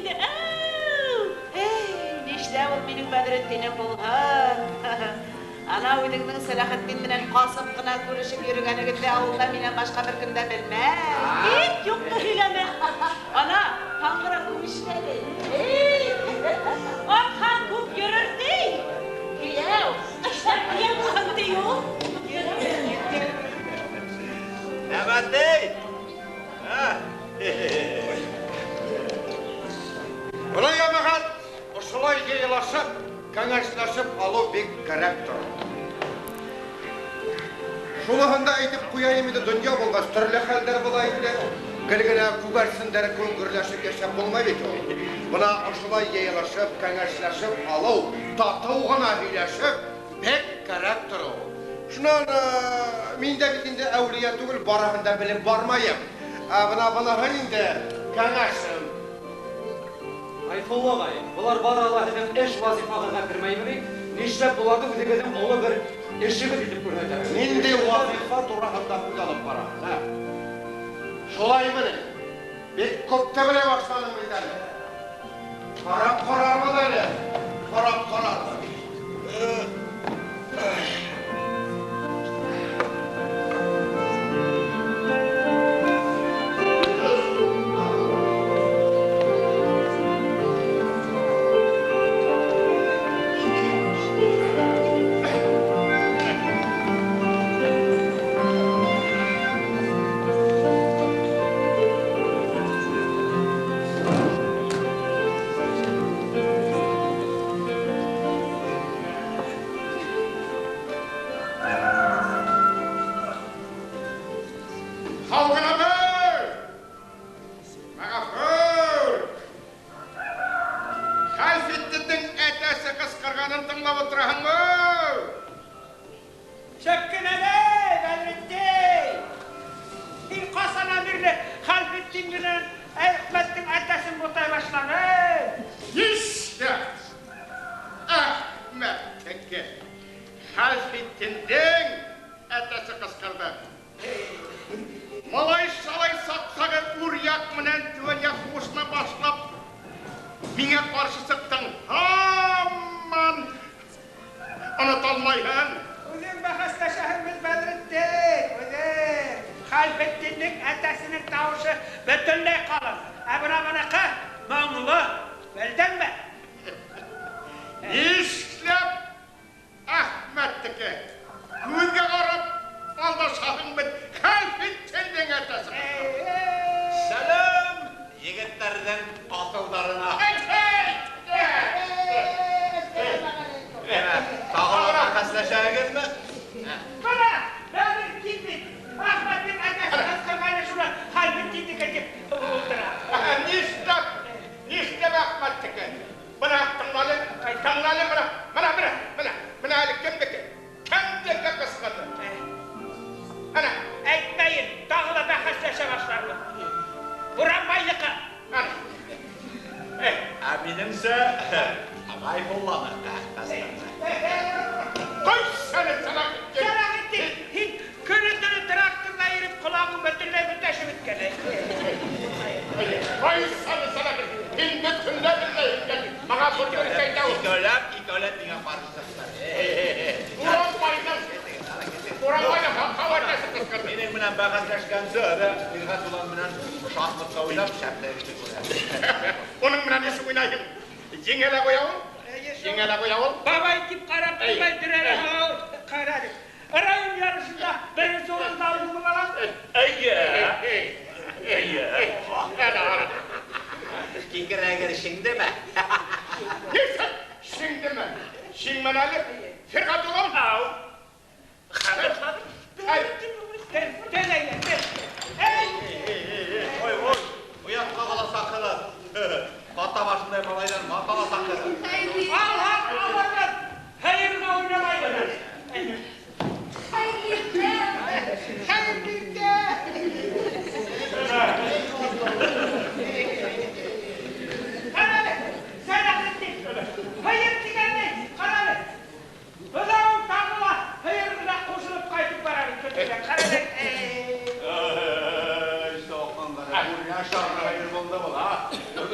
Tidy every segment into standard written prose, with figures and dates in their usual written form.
инде, әү! Эй, нишләп ул минең Бәдретдинем булһын? Ана үҙеңдең Сәләхетдин менән ҡасып ҡына күрешеп йөрөгәнегеҙҙе ауылда минән башҡа бер кем дә белмәҫ. Кит, юҡты һөйләмә. Ана, ҡаңғыра күп эшләне. Эй! Атһаң күп йөрөр ти. Кейәү! Нишләп кейәү булһын ти ул? Нәмәтей! Бына йәмәғәт, ошолай йыйылышып, кәңәшләшеп алыу бик кәрәктер. Шуныһын да әйтеп ҡуяйым инде, донъя булғас, төрлө хәлдәр була инде. Гел генә күгәрсендәр күңгерләшеп йәшәп булмай бит ул. Бына ошолай йыйылышып, кәңәшләшеп алыу, татыу ғына һөйләшеп, бик кәрәктер ул. Шунан мин дә бит инде әүлиә түгел, барыһын да белеп бармайым. Ә бына быныһы инде кәңәшем. Ғәйфулла ағай, былар бары ла һеҙҙең эш вазифағыҙға кермәйме ни? Нишләп уларҙы үҙегеҙҙең оло бер эшегеҙ итеп күрһәтәһегеҙ? Ниндәй вазифа тураһында һүҙ алып бара, ә? Шулаймы ни? Бик күп тә белә башланың бит әле. Ҡарап ҡарарбыҙ әле. Ҡарап ҡарарбыҙ.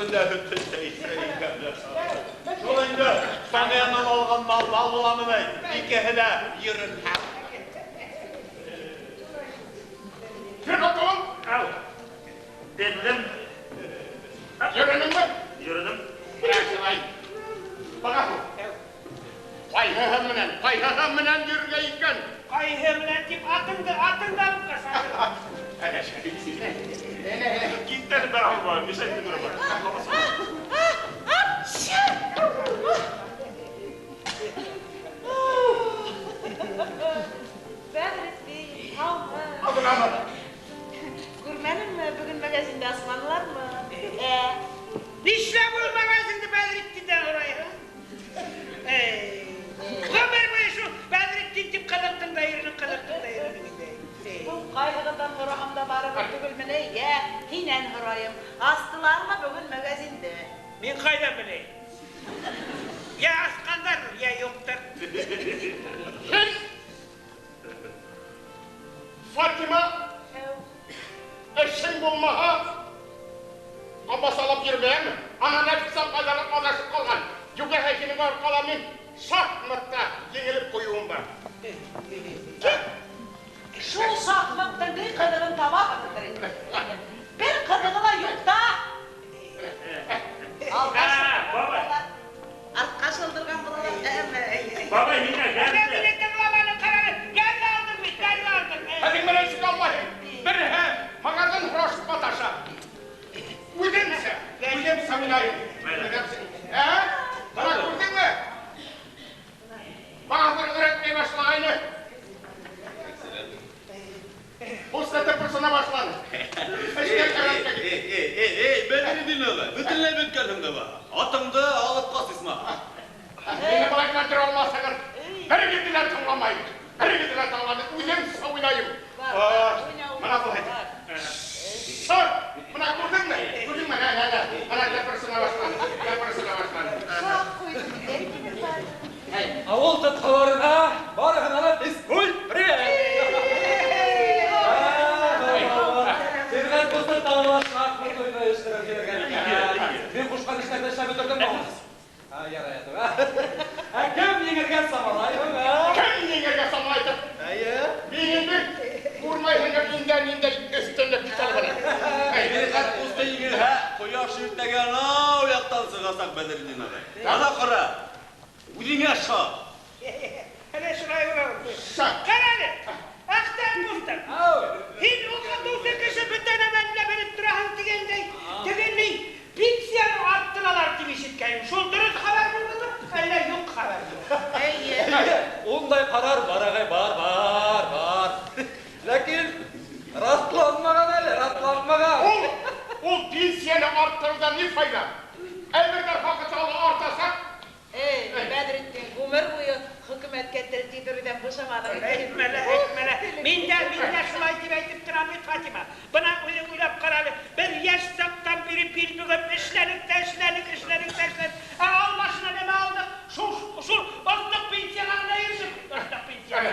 көндә һөтөн дә эсә икән. Шул инде Саниянан алған мал мал буламы? Икеһе лә йөрөр. Йөрөдөң? Ау. Белдем. Йөрөнөңмө? Йөрөнөм. Менә Баға. Ҡайһыһы менән, ҡайһыһы менән йөрөргә икән? Ҡайһы менән тип атыңды, атыңды алып ҡас. Киттән бер алма, мешәй бер. Бәҙретдин, һаумы? Күрмәнеңме, бөгөн магазинда асманылармы? Нишләп ул магазинды Бәҙретдиндән һорайһың? Ғүмер буйы шул Бәҙретдин тип ҡыҙыҡтың да йөрөнөң, ҡыҙыҡтың да йөрөнөң инде. Ул ҡайһығыҙҙан һораһам да барыбер түгелме ни? Йә, һинән һорайым. Астылармы бөгөн магазинды? Мин ҡайҙан беләйем? Йә асҡандарҙыр, йә юҡтыр. Һин, Фатима, эшең булмаһа, ҡамасалап йөрөмәйме? Ана Нәфисәм ҡайҙан аҙашып ҡалған. Юғиһә һинең арҡала мин шахматта еңелеп ҡуйыуым бар. Шул шахматтың ни ҡыҙығын табаһығыҙҙыр инде. Бер ҡыҙығы ла юҡ та. Артҡа шылдырған булалар. Бабай, һиңә гәрҙе. Мине тыңламаның, ҡараны. Гәрҙе алдың бит, гәрҙе алдың. Һеҙҙең менән сыға алмайым. Береһе маңарҙан һорашып маташа. Үҙемсә, үҙемсә уйнайым. Ә? Бына күрҙеңме? Маңарҙан өйрәтмәй башлағайны. Ул тыпырсына башланы. Эй, Бәҙретдин ағай, бөтөнләй бөткәнһең дә баһа. Атыңды алып ҡас, исмаһа. Мине былай ғына тора алмаҫһығыҙ. Берегеҙҙе лә тыңламайым. Берегеҙҙе лә тыңламайым. Үҙемсә уйнайым. Бына былай. Сыр! Бына күрҙеңме? Күрҙеңме? Нә, нә, нә. Бына тыпырсына башланы. Тыпырсына башланы. Шаҡ ҡуйҙым. Ауыл тотҡаларына барыһына ла физкульт привет! Фирғәт ҡусты тағы шахмат уйыны ойоштороп ебәргән икән. Мин ҡушҡан эштәрҙе эшләп бөтөрҙөм. Ярай, ә кем еңергә самалай һуң? Кем еңергә самалай? Эйе. Мин инде күрмәйһеңдер инде ниндәй өҫтөнлөк китә. Фирғәт ҡусты еңелһә, ҡояш иртәгә анау яҡтан сығасаҡ, Бәҙретдин ағай. Ана ҡара, үҙеңә шат. Әле шулай була. Ҡара әле, Әхтәм ҡустым. Һин уҡытыусы кеше бөтә нәмәне лә белеп тораһың тигәндәй, тегендәй пенсияны арттыралар тип ишеткәйнем. Шул дөрөҫ хәбәр булдымы, әллә юҡ хәбәрме? Эйе. Ундай ҡарар бар, ағай, бар, бар, бар. Ләкин раҫланмаған әле, раҫланмаған. Ул пенсияны арттырыуҙан ни файҙа? Әйберҙәр хаҡы тағы артасаҡ. Эй, Бәҙретдин, ғүмер буйы хөкүмәткә тел тейҙереүҙән бушаманың. Әйтмә лә, әйтмә лә. Мин дә, мин дә шулай тип әйтеп торам бит, Фатима. Бына үҙең уйлап ҡара әле. Беҙ йәш саҡтан бире бил бөгөп эшләнек тә эшләнек, эшләнек тә эшләнек. Ә алмашына нәмә алдыҡ? Шул, шул оҫтоҡ пенсияға ғына ирешеп, оҫтоҡ пенсияға.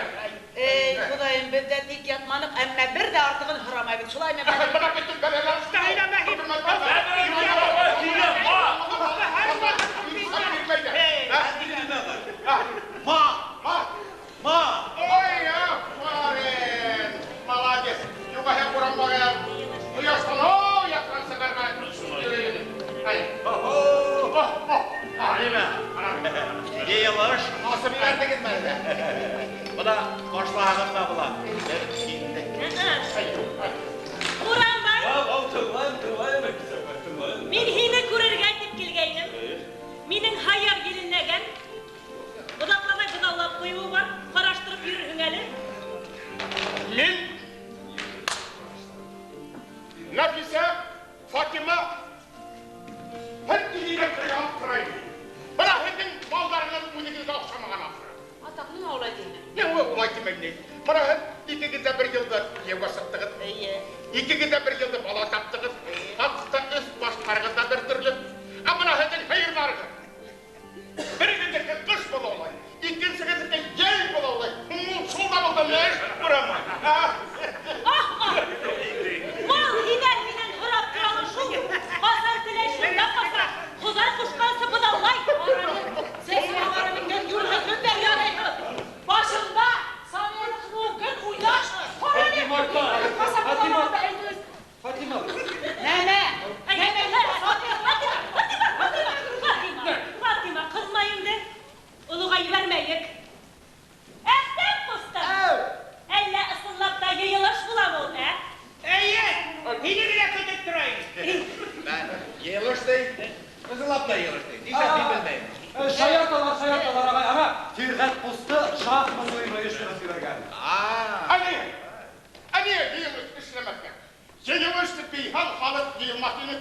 Эй, Хоҙайым, беҙ ҙә тик ятманыҡ, әммә бер ҙә артығын һорамайбыҙ. Шулаймы, Бәҙретдин? Бына бөтөн бәләләр. Ма! Ма! Ой, афарин! Молодец! Юғиһә урамға ҡояштан ау яҡтан сығырға йөрөйҙө. Нимә? Йыйылыш. Асып бирҙегеҙме әллә? Бына башлағым да була. Бер китте. Буранбай. Ау, тыңлайым, тыңлайым, тыңлайым. Мин һине күрергә тип килгәйнем. Минең һыйыр еленләгән. Оҙаҡламай быҙаулап ҡуйыуы бар, ҡараштырып йөрөрһөң әле. Мин Нәфисә, Фатима һеҙ иләп алып торайым. Бына һеҙҙең балдарығыҙ үҙегеҙгә оҡшамаған ахыры. Атаҡ, ниңә улай тиһең? Ниңә улай тимәйем ни? Бына һеҙ икегеҙ ҙә бер йылда кейәүгә сыҡтығыҙ. Эйе. Икегеҙ ҙә бер йылда бала таптығыҙ. Хатта өҫ баштарығыҙ ҙа бер төрлө. Ә бына һеҙҙең һыйырҙарығыҙ. Берегеҙҙеке ҡыш була улай, икенсегеҙҙеке йәй була улай. Шул да булды, эш күрәм. Мал һинән минән һорап торалы шул. Ҡасан теләйһең, ҡасан Йыйылыш ди. Ысынлап та йыйылыш ди. Нишләп мин белмәйем. Шаярталар, ағай. Ана, Фирғәт ҡусты шахмат уйыны ойоштороп ебәргән. Әне, әне йыйылыш эшләмәҫкә. Йыйылыш тип бейһәң халыҡ йыйылмаҫ ине.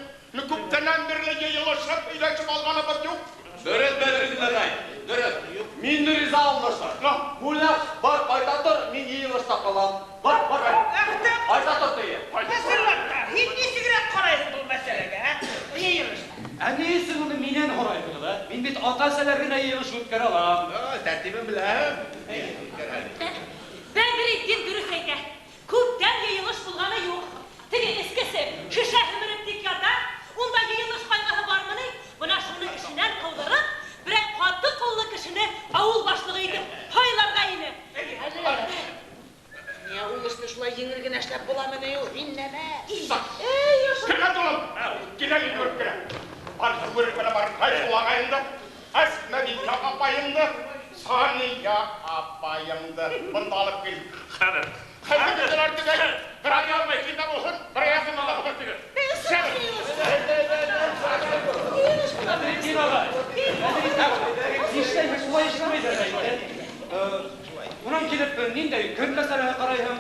Күптәнән бирле йыйылышып, һөйләшеп алғаныбыҙ юҡ. Дөрөҫ, Бәҙретдин ағай, дөрөҫ. Мин риза алмаштар. Муллах, бар, ҡайта тор, мин йыйылышта ҡалам. Бар, бар, ҡайта тор тейем. Ысынлап та, һин нисегерәк ҡарайһың был мәсьәләгә, ә? Йыйылышта. Ә ни өсөн уны минән һорайһығыҙ, ә? Мин бит ата-әсәләр генә йыйылыш үткәрә алам. Тәртибен беләм. Бәҙретдин дөрөҫ әйтә. Күптән йыйылыш булғаны юҡ. Теге эскесе шешә һемереп тик ята. Унда йыйылыш ҡайғыһы бармы ни? Бына шуны эшенән ҡыуҙырып, берәй ҡаты ҡуллы кешене ауыл башлығы итеп һайларға ине. Ниңә ул эшне шулай еңел генә эшләп буламы ни ул? Һин нәмә? Килә улым, килә йүгереп килә. Бар йүгереп кенә бар, Ғәйфулла ағайыңды, Әсмәбикә апайыңды, Сания апайыңды бында алып кил. Хәҙер. Хәҙер китәләр тигән, бер аяғы китә булһын, бер аяғы монда булһын тигән. Бәҙретдин ағай, нишләйһең, шулай эшләмәйҙәр инде. Унан килеп, ниндәй көн мәсьәләһе ҡарайһың?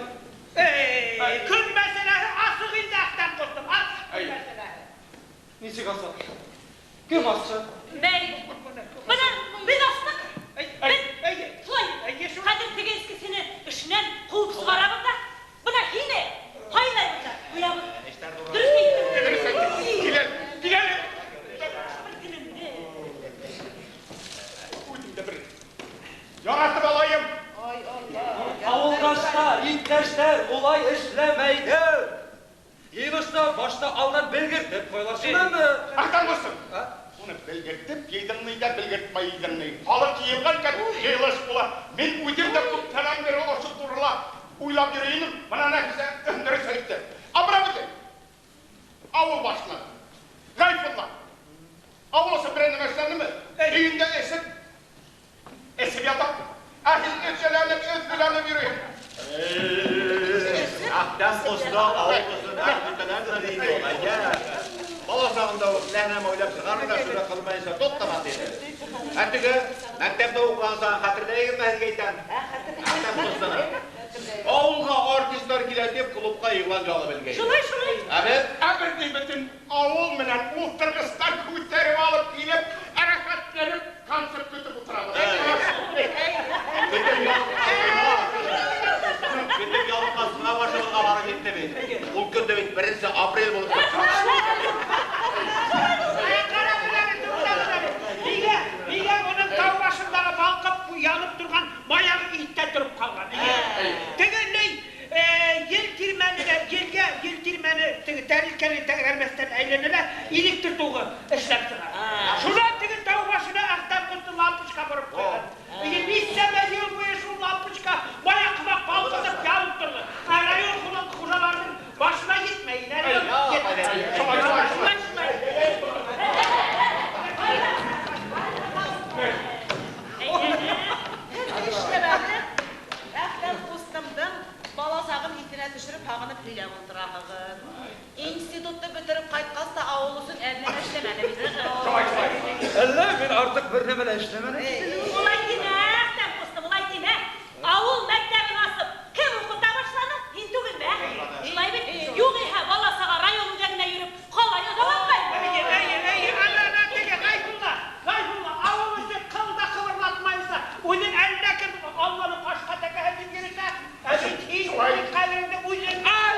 Эй, көн мәсьәләһе асыҡ инде, Әхтәм ҡустым, асыҡ көн мәсьәләһе. Нисек асыҡ? Кем асты? Бәй, бына беҙ астыҡ. Беҙ шулай, хәҙер теге эскесене эшенән ҡыуып сығарабыҙ ҙа, бына һине һайлайбыҙ ҙа ҡуябыҙ. Дөрөҫ әйттем. Дөрөҫ әйттем. Килә, килә. Үҙем дә бер яратып алайым. Ауылдаштар, иптәштәр, улай эшләмәйҙе. Йыйылышта башта алдан белгертеп ҡуялар. Шунанмы? Әхтәм ҡустым. Уны белгертеп йыйҙың ни ҙә, белгертмәй йыйҙың ни. Халыҡ йыйылған икән, йыйылыш була. Мин үҙем дә күптәнән бирле ошо турала уйлап йөрөй инем. Бына Нәфисә дөрөҫ әйтте. Ә бына бит ауыл башлығы Ғәйфулла. Ауыл өсөн берәй нәмә эшләнеме? Өйөндә эсеп, эсеп ята. Ә һин өҙгөләнеп, өҙгөләнеп йөрөйһөң. Әхтәм ҡусты ауыл өсөн әхтәләр дә инде ул. Бала сағында уҡ нәмә уйлап сығарыр ҙа шуны ҡылмайынса туҡтамаҫ ине. Ә теге мәктәптә уҡыған сағын хәтерләйһегеҙме, һеҙгә әйтәм? Әхтәм ҡустыны. Ауылға артистар килә тип клубҡа иғлан яҙып элгәйне. Шулай, шулай. Ә беҙ? Ә беҙ ни бөтөн ауыл менән ултырғыстар күтәреп алып килеп, рәхәтләнеп концерт көтөп ултырабыҙ. Бөтөн ялҡас бына башыбыҙға барып етте бит. Ул көндө бит 1 апрель булып сыҡты. Нигә, нигә уның тау башындағы балҡып янып торған маяғы иҫтә тороп ҡалған? Теге ни, ел тирмәне, елгә ел тирмәне теге тәрилкәне тәгәрмәстән әйләнә лә электр тоғы эшләп сыға. Шунан теге тау башына Әхтәм ҡусты лампочка бороп ҡуйған. Нисәмә йыл буйы шул лампочка маяҡ һымаҡ балҡытып янып торҙо. Ә район хужаларының башына етмәй. Шулай, шулай, шулай. Эшләмәне. Әхтәм ҡустымдың бала сағын иҫенә төшөрөп, һағынып һөйләп ултыраһығыҙ. Институтты бөтөрөп ҡайтҡас та ауыл өсөн әллә эшләмәне бит. Шулай, шулай. Әллә мин артыҡ бер нәмә лә эшләмәнем. Улай тимә, Әхтәм ҡустым, улай тимә. Ауыл мәктәбен асып, кем уҡыта башланы? Һин түгелме, ә? Шулай бит? Юғиһә бала саға район үҙәгенә йөрөп, ҡалай оҙаланмай. Эйе, эйе, эйе, ана, ана, теге Ғәйфулла, Ғәйфулла, ауыл өсөн ҡыл да ҡыбырлатмайынса, үҙен әллә кем Алланың ҡашҡа тәкәһе тип йөрөтә. Ә бит һин үҙ ҡәбереңде үҙең ал.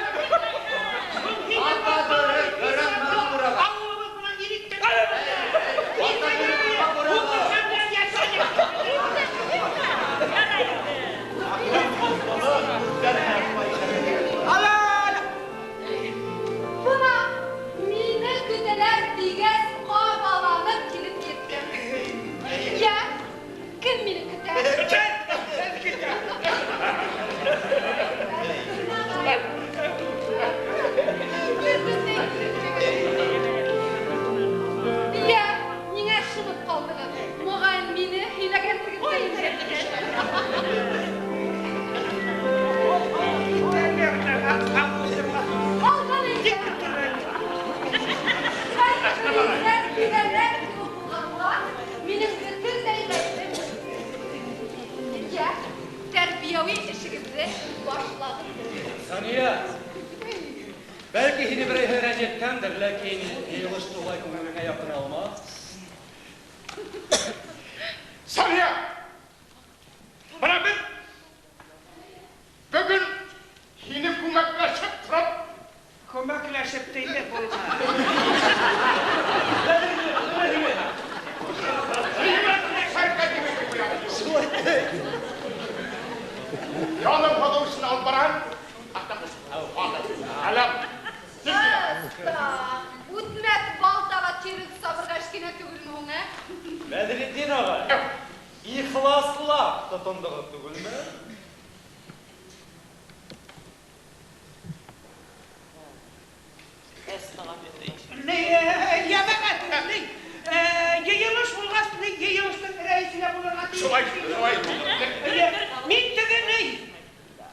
Ауылыбыҙ менән электр. Һине берәйһе рәнйеткәндер, ләкин йыйылышты улай күңелеңә яҡын алмаҫ. Сания! Бына беҙ бөгөн һине күмәкләшеп тороп... Күмәкләшеп тейҙе булма. Яным һалыу өсөн алып барам. Әләм. Аста, үтмәк балтаға тирек сабырға эшкенә түгелме һуң, ә? Бәҙретдин ағай, ихласлап тотондоғоҙ түгелме? Йәмәғәт, йыйылыш булғас, йыйылыштың рәйесе лә булырға тейеш. Шулай, шулай. Мин теге ни,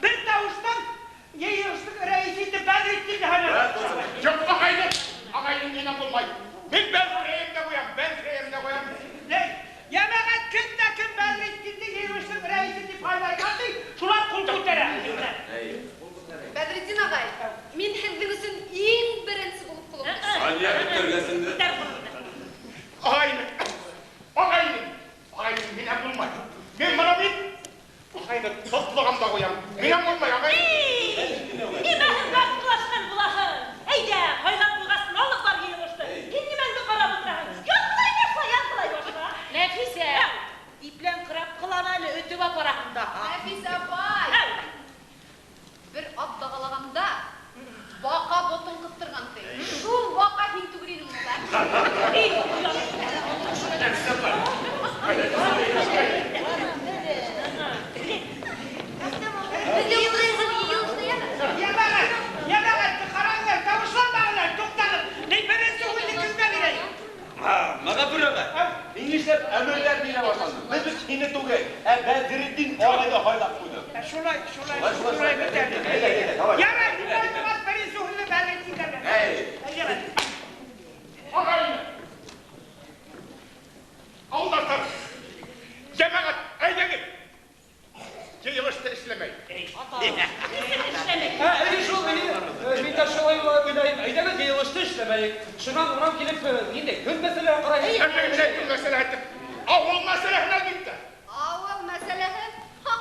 бер тауыштан йыйылыштың рәйесе итеп Бәҙретдинде һайлап. Юҡ, ағайны, ағайны минән булмай. Мин Бәҙрейемде ҡуям, Бәҙрейемде ҡуям. Йәмәғәт, кем дә кем Бәҙретдинде йыйылыштың рәйесе тип һайлайған ти, шулар ҡул күтәрә. Бәҙретдин ағай, мин һеҙҙең өсөн иң беренсе булып ҡулымды. Сания, күтәргәсеңде. Ағайны, ағайны, ағайны минән булмай. Мин бына мин ағайны тотлоғамда ҡуям. Минән булмай, ағайны. Нимәһен тартҡылашҡан булаһың? Әйҙә, һайлап ҡуйғасын алып бар йыйылышты. Һин нимәңде ҡарап ултыраһың? Яҙғылай башла, яҙғылай башла. Нәфисә, иплән ҡырап ҡылан әле, өтөп апараһың да. Нәфисә апай! Бер ат дағалағанда баҡа ботон ҡыҫтырған ти. Шул баҡа һин түгел инең унда. Йәмәғәт, йәмәғәт, ҡарағыҙ, тауышланмағыҙ, туҡтағыҙ. Ни беренсе һүҙҙе кемгә бирәйем? Мәғәфүр ағай, һин нишләп әмерләр бирә башланың? Беҙ бит һине түгел, ә Бәҙретдин ағайҙы һайлап ҡуйҙыҡ. Шулай, шулай, шулай бит әле. Ярай, һин беренсе һүҙҙе Бәҙретдингә бир. Ағайны, ауылдаштар, йәмәғәт, әйҙәгеҙ. Йыйылышты эшләмәй. Нисек эшләмәй? Эйе шул, эйе. Мин дә шулай уйлайым. Әйҙәгеҙ йыйылышты эшләмәйек. Шунан унан килеп, ниндәй көн мәсьәләһен ҡарайыҡ. Әллә көн мәсьәләһе әйтеп, ауыл мәсьәләһен әлбиттә. Ауыл мәсьәләһе? Ха,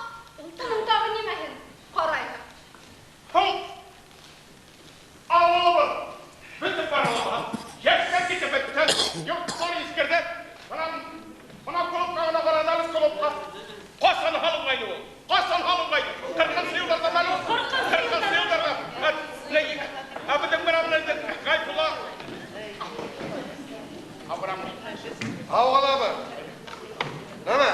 уның тағы нимәһен ҡарайһың? Һуң, ауылыбыҙ бөтөп бара. Йәштәр китеп бөттө, йорттар иҫкерҙе. Бына клубҡа ғына барабыҙ, клубҡа. Ҡасан һалынғайны ул? Ҡасан һалынғайны? Ҡырҡынсы йылдарҙа мәлүм. Ҡырҡынсы йылдарҙа. Ә беҙҙең бына Ғәйфулла. Абрам. Һауғалабы. Нәмә?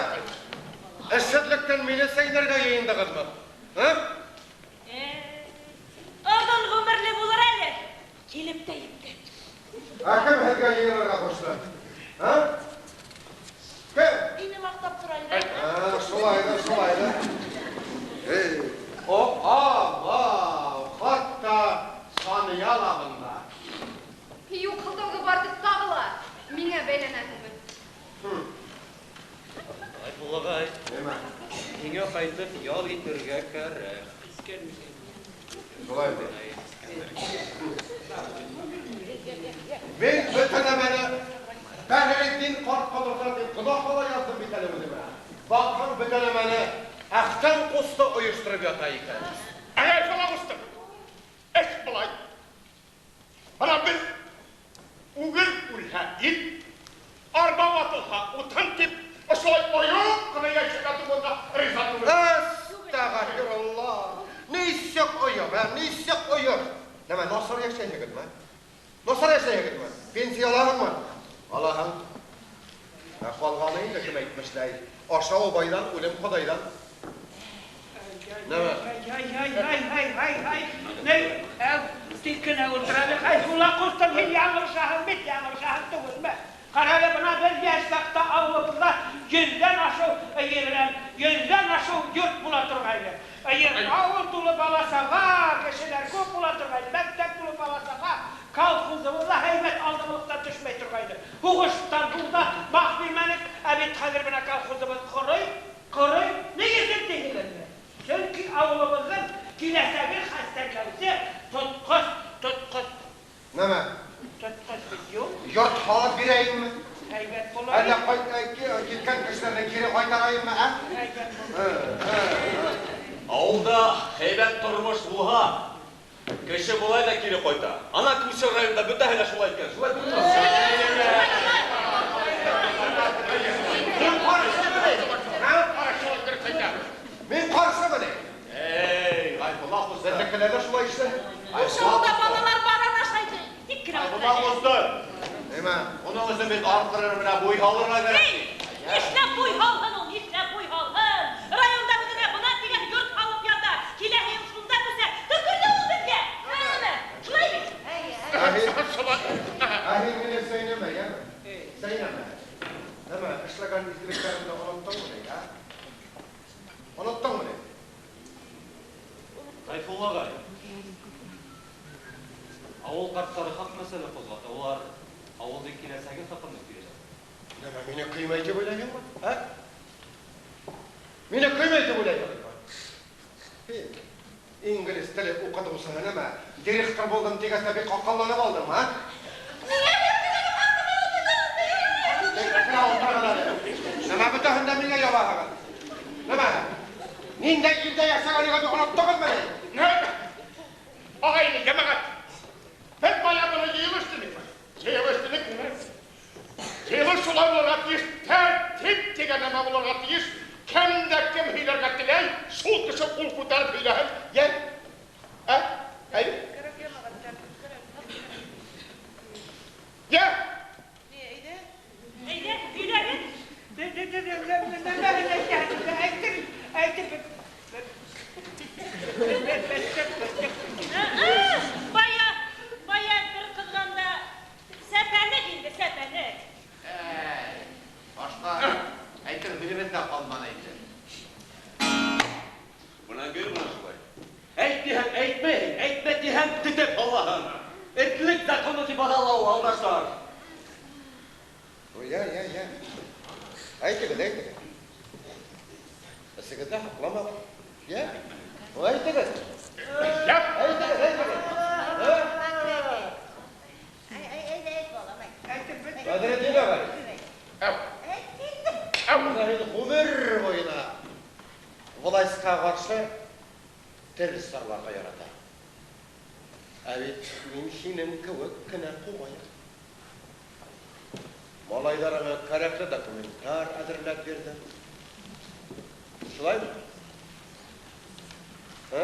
Эшһеҙлектән мине сәйнәргә йыйындығыҙмы? Һы? Оҙон ғүмерле булыр әле. Килеп тә етте. Ә кем һеҙгә йыйылырға ҡушты? Һы? Кем? Һине маҡтап тора инде. Шулайҙыр, шулайҙыр. О, абау, хатта Сания ла бында. Юҡ, һылтауҙы бар тип тағы ла миңә бәйләнәһеңме? Ғәйфулла ағай, Нимә? һиңә ҡайтып ял итергә кәрәк. Шулаймы? Мин бөтә нәмәне Бәҙретдин ҡарт ҡалдырған тип гонаһҡа ла яҙҙым бит әле үҙемә. Баҡһаң, бөтә нәмәне Әхтәм ҡусты ойоштороп ята икән. Ғәйфулла ҡустым, эш былай. Бына беҙ үгеҙ үлһә ит, арба ватылһа утын тип, ошолай ойоп ҡына йәшәргә тыуырға риза түгел. Әстәғәфирулла. Нисек ойоп, ә? Нисек ойоп? Нәмә, насар йәшәйһегеҙме? Насар йәшәйһегеҙме? Пенсия алаһыңмы? Алаһың. Ә ҡалғаны инде кем әйтмешләй? Ашау байҙан, үлем хоҙайҙан. Нәмә? Ай, ай, ай, ай, ай, ай. Ни, тик кенә ултыра әле. Ғәйфулла ҡустым, һин яңылышаһың бит, яңылышаһың түгелме? Ҡара әле, бына бер йәш саҡта ауылыбыҙҙа йөҙҙән ашыу эйе белән, йөҙҙән ашыу йорт була торғайны. Эйе, ауыл тулы бала-саға, кешеләр күп була торғайны, мәктәп тулы бала-саға, колхозыбыҙ ҙа һәйбәт алдымлыҡтан төшмәй торғайны. Һуғыштан һуң да баш бирмәнек, ә бит хәҙер бына колхозыбыҙ ҡорой, ҡорой. Ни өсөн тиһегеҙме? Сөнки ауылыбыҙҙың киләсәген хәстәрләүсе тотҡос, тотҡос бирәйемме? Әйбәт була. Әллә киткән кешеләрне кире кайтарайыммы, ә? Әйбәт була. Ауылда һәйбәт тормош булһа, кеше болай да кире ҡайта. Ана күрше районда бөтәһе лә шулай икән. Шулай түгелме? Мин ҡаршымы? Мин ҡаршымы? Эй, Ғайфулла ҡусты. Беҙҙекеләр ҙә шулай эшләй. Ошо балалар баран ашай. Тик кенә Ғайфулла ҡусты. Нимә? Уның өсөн бит арттырыр менән буй һалырға кәрәк. Эй, нишләп буй һалһын ул, нишләп буй һалһын? Районда бөгөнә бына тигән йорт һалып ята. Киләһе йыл шунда күсә. Төкөрҙө ул беҙгә. Әмә, шулай бит? Ә һин мине сәйнәмә, йәме? Сәйнәмә. Нәмә, эшләгән изгелектәремде оноттоңмо ни, ә? Оноттоңмо ни? Ғайфулла ағай, ауыл ҡарттары хаҡ мәсьәлә ҡуҙғата. Улар ауылдың киләсәге хаҡында һөйләй. Нәмә, мине ҡыймай тип уйлайһыңмы, ә? Мине ҡыймай тип уйлайһыңмы? Инглиз теле уҡытыусыһы нәмә? Директор булдым тигәс тә бик аҡылланып алдың, ә? Нәмә бөтәһен дә миңә ябаһығыҙ? Нәмә? Ниндәй илдә йәшәгәнегеҙҙе оноттоғоҙмо ни? Ағайны, йәмәғәт. Беҙ бая быны йыйылыш тинек. Йыйылыш тинек. Йыйылыш шулай булырға тейеш, тәртип тигән нәмә булырға тейеш. Кем дә кем һөйләргә теләй, шул кеше ҡул күтәреп һөйләһен. Йә? Ә? Әй? Йә? Әйҙә. Әйҙә, һөйләгеҙ. Әйтер, Бая, бая бер ҡыҙғанда сәпәнек инде, сәпәнек. Эй, башҡа әйтер һүҙебеҙ ҙә ҡалманы инде. Бына гел бына шулай. Әйт тиһәң, әйтмәйһең, әйтмә тиһәң, тетеп алаһың. Этлек законы тип атала ул, алдаштар. Ой, я, я, я. Әйтегеҙ, әйтегеҙ. Эсегеҙҙе һаҡламағыҙ. Йә? Әйтегеҙ. Әйтегеҙ, әйтегеҙ. Бәҙретдин ағай. Бына һин ғүмер буйына властьҡа ҡаршы тел сарларға ярата. Ә бит мин һинең кеүек кенә ҡуғайым. Малайҙарыңа кәрәкле документтар әҙерләп бирҙем. Шулаймы? Ә?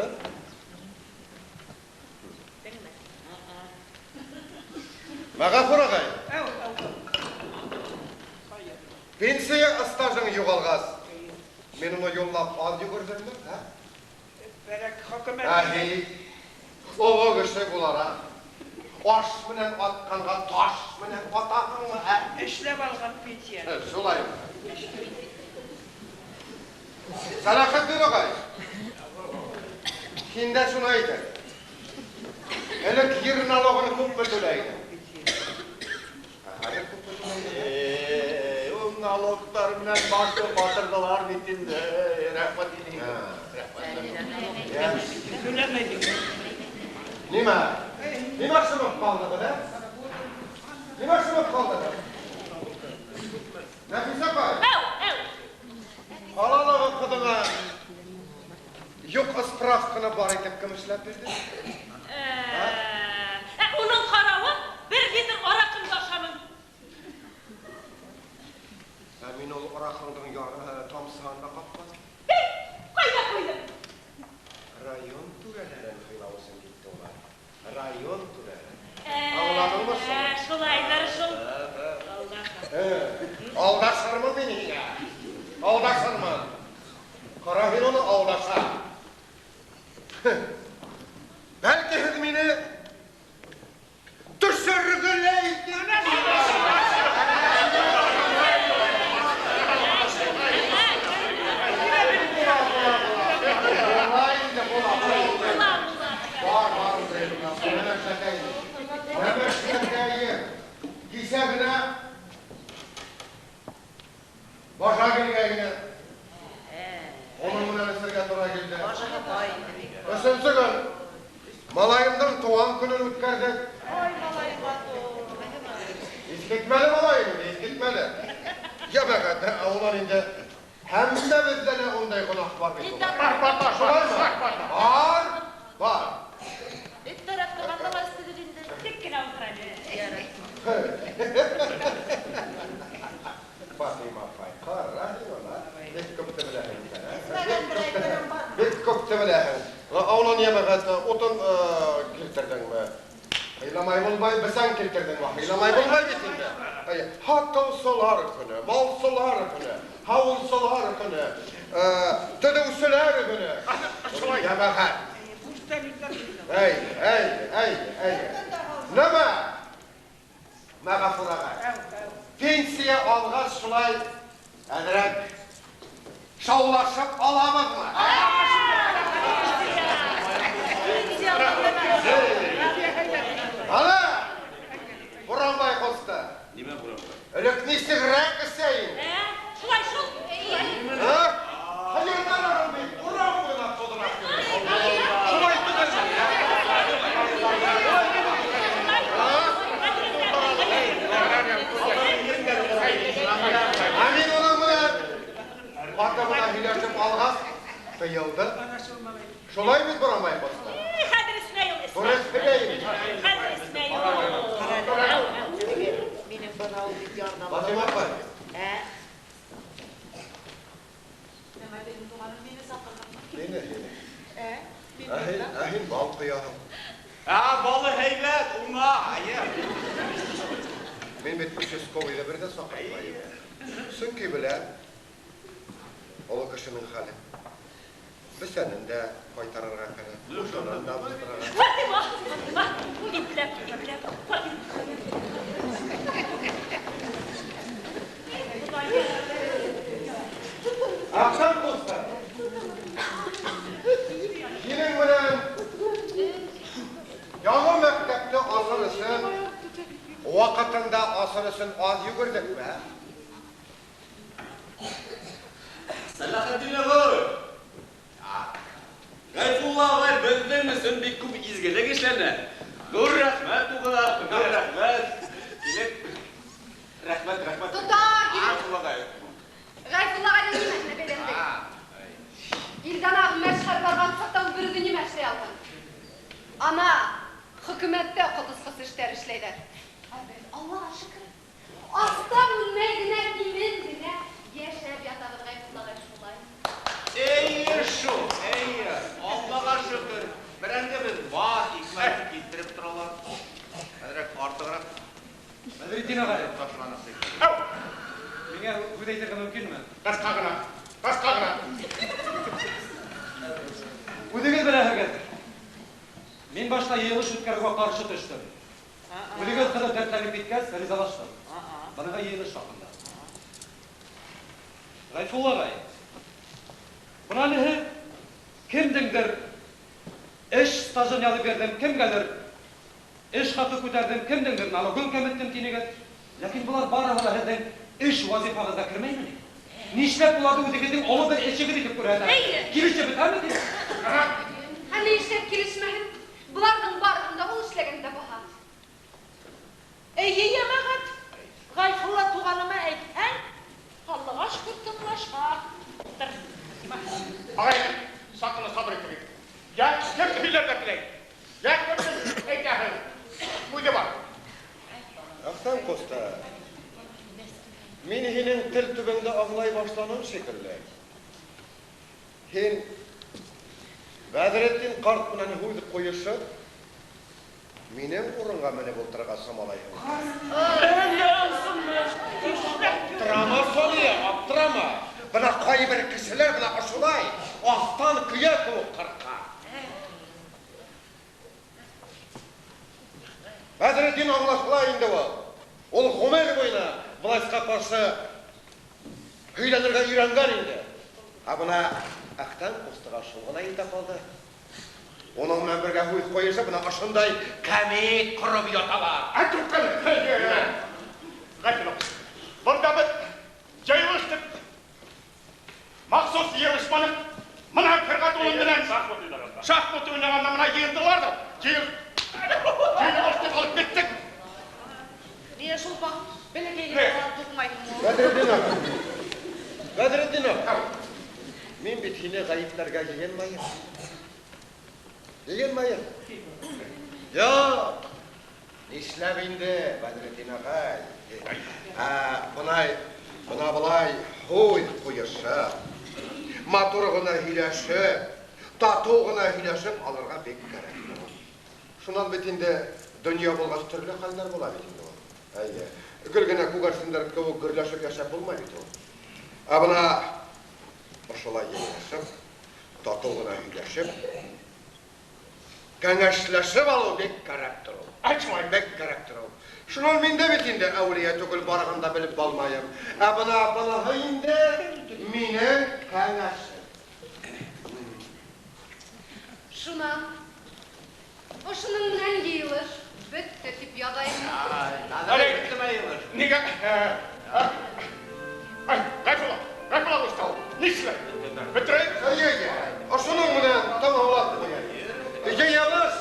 Мәғәфүр ағай. Пенсия стажың юғалғас, мин уны юллап аҙ йүгерҙемме, ә? Бәрәк хөкүмәт. Әһи, оло кеше булараҡ, аш менән атҡанға таш менән атаһыңмы, ә? Эшләп алған пенсия. Шулаймы? Сәләхетдин ағай, һин дә шуны әйт әле. Элек ер налогын күпме түләй инең? Ә хәҙер күпме түләй инең? Эй, ул налогтар менән башты батырҙылар бит инде. Рәхмәт инде. Рәхмәт. Түләмәйҙек. Нимә? Нимә шымып ҡалдығыҙ, ә? Нимә шымып ҡалдығыҙ? Нәфисә апай. Әү, әү. Ҡалалағы ҡыҙыңа юҡ справканы бар итеп кем эшләп бирҙе? Уның ҡарауы бер литр араҡымды ашамын. Ә мин ул араҡыңдың тамсыһын да ҡапманым. Эй, ҡайҙа ҡуйҙың? Район түрәләрен һыйлау өсөн китте улар. Район түрәләре. Аңланыңмы шул? Шулайҙыр шул. Алдашырмын мин һиңә. Алдашырмын. Ҡара һин уны алдаша. Бәлки һеҙ мине төшөргөләйһегеҙ. Була инде, була, була. Бар, бар, нәмә эшләтәйем. Нәмә эшләтәйем. Кисә генә баша килгәйне. Уның менән эсергә тура килде. Өсөнсө көн малайымдың тыуған көнөн үткәрҙек. Ой, малайыма. Иҫкитмәле малай инде, иҫкитмәле. Йәмәғәт, унан инде һәммәбеҙҙә лә ундай гонаһ бар бит. Бар, бар, бар. Шулаймы? Бар, бар. Эт тәрәп торғанда ла эстегеҙ инде. Тик кенә ултыр әле. Фатима апай, ҡара һин уны. Бик күпте беләһең икән. Бик күпте беләһең. Унан йәмәғәт, утын килтерҙеңме? Һыйламай булмай, бесән килтерҙеңме? Һыйламай булмай бит инде. Һатыусылар көнө, малсылар көнө, һауынсылар көнө, төҙөүселәр көнө. Шулай. Йәмәғәт. Эй, эй, эй, эй. Нәмә? Мәғәфүр ағай. Пенсия алғас шулай әҙерәк шаулашып алабыҙмы? Ана! Буранбай ҡусты. Нимә Буранбай? Элек нисегерәк эсә ине? Шулай шул. Хәйерҙән арым бит, урам буйлап туҙырап йөрөй. Шулай түгелме? Ә мин уның менән ҡаты ғына һөйләшеп алғас, тыйылды. Шулай бит, Буранбай ҡусты? Хәҙер эсмәй ул, эсмәй. Дөрөҫ һөйләйем. Хәҙер эсмәй ул. Минең бына ул бит ярҙам. Фатима апай. Ә? Нәмә тинең, туғаным, мине саҡырҙыңмы? Һине, һине. Ә? Мин Ә һин, бында. ә һин бал ҡояһың. Ә, балы һәйбәт, уңа. Әйе. Мин бит участковыйҙы бер ҙә саҡыртмайым. Сөнки беләм, оло кешенең хәлен. Бесәнен дә ҡайтарырға кәрәк, утынын да булдырырға. Фатима, Фатима, ипләп, ипләп, Фатима. Аҡсам ҡусты. Һинең менән яңы мәктәпте асыр өсөн, ваҡытында асыр өсөн аҙ йүгерҙекме? Сәләхетдин ағай. Ғәйфулла ағай беҙҙең өсөн бик күп изгелек эшләне. Ҙур рәхмәт уға, ҙур рәхмәт. Килеп, рәхмәт, рәхмәт. Тотар, килеп. Ғәйфулла ағай. Ғәйфулла ағайҙың нимәһенә бәйләндең? Илдан ағым мәшһәр барған саҡта ул бер үҙе нимә эшләй алһын? Ана, хөкүмәттә ҡотосҡос эштәр эшләйҙәр. Ә беҙ, Аллаға шөкөр, астан үлмәй генә, имен генә йәшәп ятабыҙ, Ғәйфулла ағай, шулай. Эйе шул, эйе. Аллаға шөкөр. Берәңгебеҙ бар, икмәк килтереп торалар. Әҙерәк артығыраҡ. Бәҙретдин ағай. Ташланып китте. Әү! Миңә һүҙ әйтергә мөмкинме? Ҡыҫҡа ғына, ҡыҫҡа ғына. Үҙегеҙ беләһегеҙ. Мин башта йыйылыш үткәреүгә ҡаршы төштөм. Үҙегеҙ ҡыҙып дәртләнеп киткәс, ризалаштым. Быныға йыйылыш хаҡында. Ғәйфулла ағай, бына әле кемдеңдер эш стажын яҙып бирҙем, кемгәлер эш хаҡы күтәрҙем, кемдеңдер налогын кәметтем тинегеҙ. Ләкин былар барыһы ла һеҙҙең эш вазифағыҙға кермәйме ни? Нишләп уларҙы үҙегеҙҙең оло бер эшегеҙ итеп күрһәтәһегеҙ? Эйе. Килешеп бөтәме тип? Һәм ни эшләп килешмәһен? Быларҙың барыһын да ул эшләгәндә баһа. Эйе, йәмәғәт. Ғәйфулла туғаныма әйтһәң, Аллаға шөкөр тыңлаша. Ултыр. Ағай, саҡ ҡына сабыр итегеҙ. Йә, кем һөйләргә теләй? Йә, кемдең әйтәһе? Үҙе бар. Әхтәм ҡусты, мин һинең тел төбөңдө аңлай башланым шикелле. Һин Бәҙретдин ҡарт менән һүҙ ҡуйышып, минең урынға менеп ултырырға самалайһың. Аптырама, Сания, аптырама. Бына ҡайбер кешеләр бына ошолай аҫтан көйә кеүек ҡырҡа. Бәҙретдин аңлашыла инде ул. Ул ғүмер буйына властьҡа ҡаршы һөйләнергә өйрәнгән инде. Ә бына Әхтәм ҡустыға шул ғына етә ҡалды. Уның менән бергә һүҙ ҡуйышып, бына ошондай кәмит ҡороп яталар. Ғәйфулла, бында беҙ йыйылыш тип махсус йыйылышманыҡ. Мына Фәрғәт улым менән шахмат уйнағанда мына йыйындылар ҙа, йыйылыш тип алып киттек. Миңә шул һине ғәйепләргә йыйынмайым. Йыйынмайым. Юҡ, нишләп инде, Бәҙретдин ағай? Бына былай һүҙ ҡуйышып, матур ғына һөйләшеп, татыу ғына һөйләшеп алырға бик кәрәк. Шунан бит инде донъя булғас төрлө хәлдәр була бит инде ул. Әйе, гел генә күгәрсендәр кеүек гөрләшеп йәшәп булмай бит ул. Ә бына ошолай йыйылышып, татыу ғына һөйләшеп, кәңәшләшеп алыу бик кәрәк тор ул. Айтмай. Бик кәрәк тор ул. Шунан мин дә бит инде әүлиә түгел, барыһын да белеп булмайым. Ә бына быныһы инде минең кәңәшем. Шунан ошоноң менән йыйылыш бөттө тип яҙайым. Нигә? Ай, Ғәйфулла, Ғәйфулла ҡустау, нишләп? Бөтөрәйек? Әйе, әйе. Ошоноң менән тамамлап ҡуяйыҡ. Йыйылыш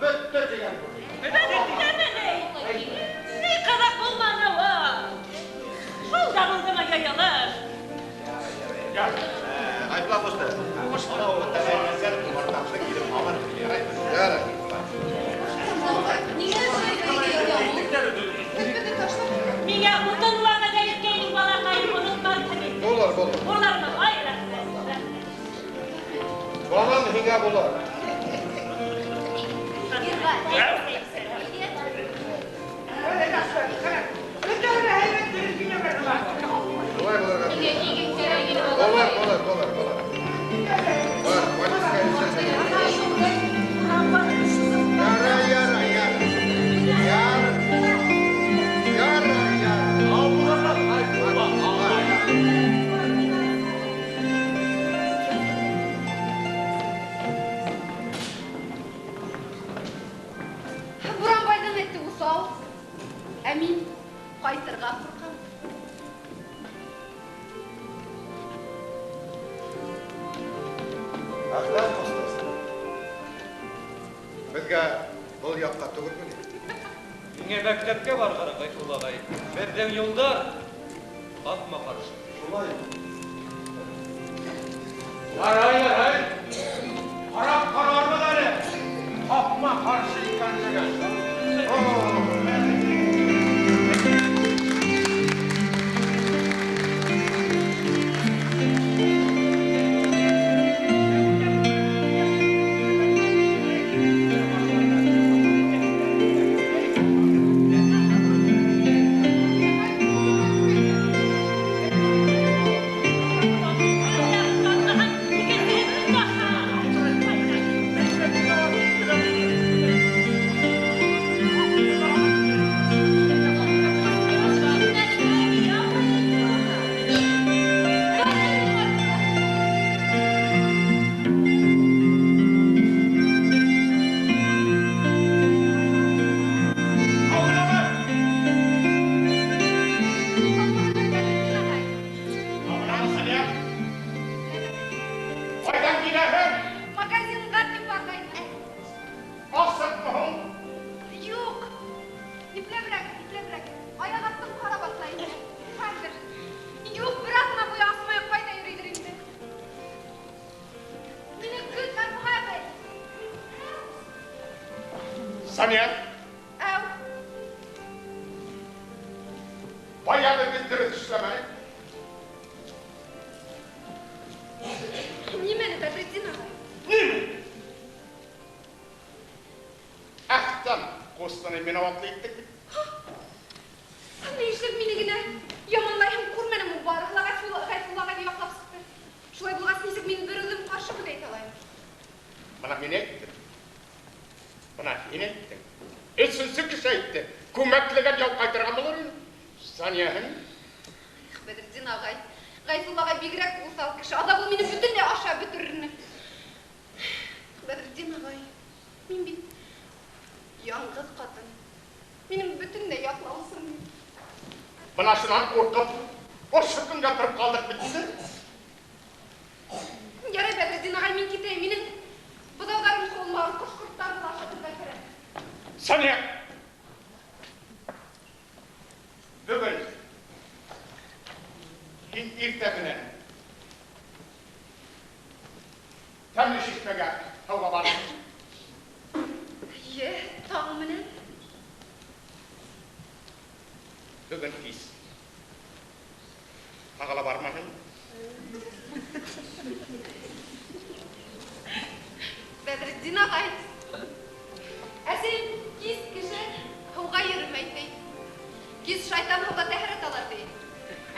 бөттө тигән. Бөттөмө ни? Ни ҡыҙыҡ булманы ул? Шул да булдымы йыйылыш? Ғәйфулла ҡусты, анау тәғәйенләнсән умартаҡты килеп алыр. Ярай. Миңә утын вәғәҙә иткәйнең, балаҡайым, онотмаҫһың инде. Булыр, булыр. Булырмы? Ай, рәхмәт, рәхмәт. Балам һиңә булыр. Шулай булырға тейеш. Булыр, булыр, булыр, булыр. Бар, полиска илтерһең. Ярай, ярай, ярай. Ярай. Ярай, ярай. Буранбайҙың эте уҫал, ә мин ҡайтырға ҡурҡам. Әхлаҡ ҡустысы. Беҙгә был яҡҡа түгелме ни? Миңә мәктәпкә барырға, Ғәйфулла ағай. Беҙҙең юлдар ҡапма-ҡаршы. Шулай. Ярай, ярай. Ҡарап ҡарарбыҙ әле. Ҡапма-ҡаршы икәнлеген. Сания. Әү. Баяғы беҙ дөрөҫ эшләмәнек. Нимәне, Бәҙретдин ағай? Нимә? Әхтәм ҡустыны виноватлы иттек бит. Ни эшләп мине генә яманлайһың, күрмәнем ул барыһы ла Ғәйфулла ағайҙы яҡлап сыҡты. Шулай булғас, нисек мин бер үҙем ҡаршы һүҙ әйтә алайым? Бына мин әйттем. Бына һин әйттең. Өсөнсө кеше әйтте. Күмәкләгән яу ҡайтарған булыр ине. Санияһың? Бәҙретдин ағай, Ғәйфулла ағай бигерәк уҫал кеше. Аҙаҡ ул мине бөтөнләй ашап бөтөрөр ине. Бәҙретдин ағай, мин бит яңғыҙ ҡатын. Минең бөтөнләй яҡлаусым юҡ. Бына шунан ҡурҡып, ошо көнгә тороп ҡалдыҡ бит инде. Ярай, Бәҙретдин ағай, мин китәйем. Минең быҙауҙарым ҡыуылмаған, ҡош-ҡорттарҙы ла ашатырға кәрәк. Сания! Бөгөн һин иртә менән Тәмле шишмәгә һыуға барып. Йә, таң менән. Бөгөн кис. Тағы ла бармаһың. Бәҙретдин ағай, әсәйем кис кеше һыуға йөрөмәй ти. Кис шайтан һыуға тәһәрәт ала ти.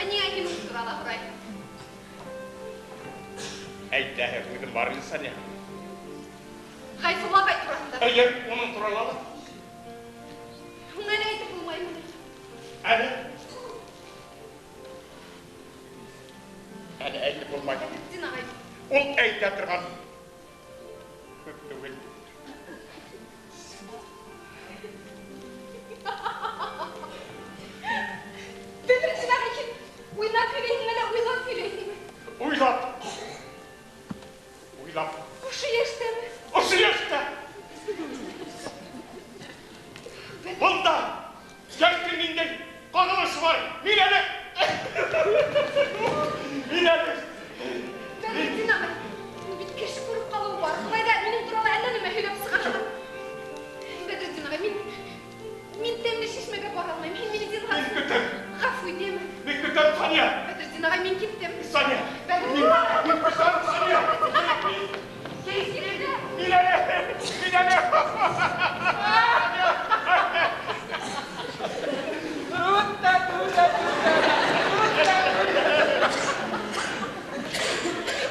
Ә ниңә һин ул турала һорайһың? Әйтәһе үҙем бар инде, Сания. Ғәйфулла ағай тураһында. Эйе, уның турала ла. Һуң әле әйтеп булмаймы ни? Әле. Әле әйтеп булмай. Бәҙретдин ағай. Ул әйтә торған күп түгел. Бәҙретдин ағай, һин уйнап һөйләйһең әллә уйлап һөйләйһеңме? Уйлап. Уйлап. Ошо йәштәме? Ошо йәштә. Бында йәштең ниндәй ҡағылышы бар? Мин әле. Мин әле. Бәҙретдин ағай, бит кеше күреп ҡалыуы бар. Шулай ҙа минең турала әллә нәмә һөйләп сығарһың. Бәҙретдин ағай, мин тәмле шишмәгә бара алмайым. Һин мине зинһар. Мин көтәм. Ғәфү итәме? Мин көтәм, Сания. Бәҙретдин ағай, мин киттем. Сания. Бәҙретдин ағай. Мин көтәм, Сания. Бәҙретдин ағай. Китте. Мин әле. Мин әле.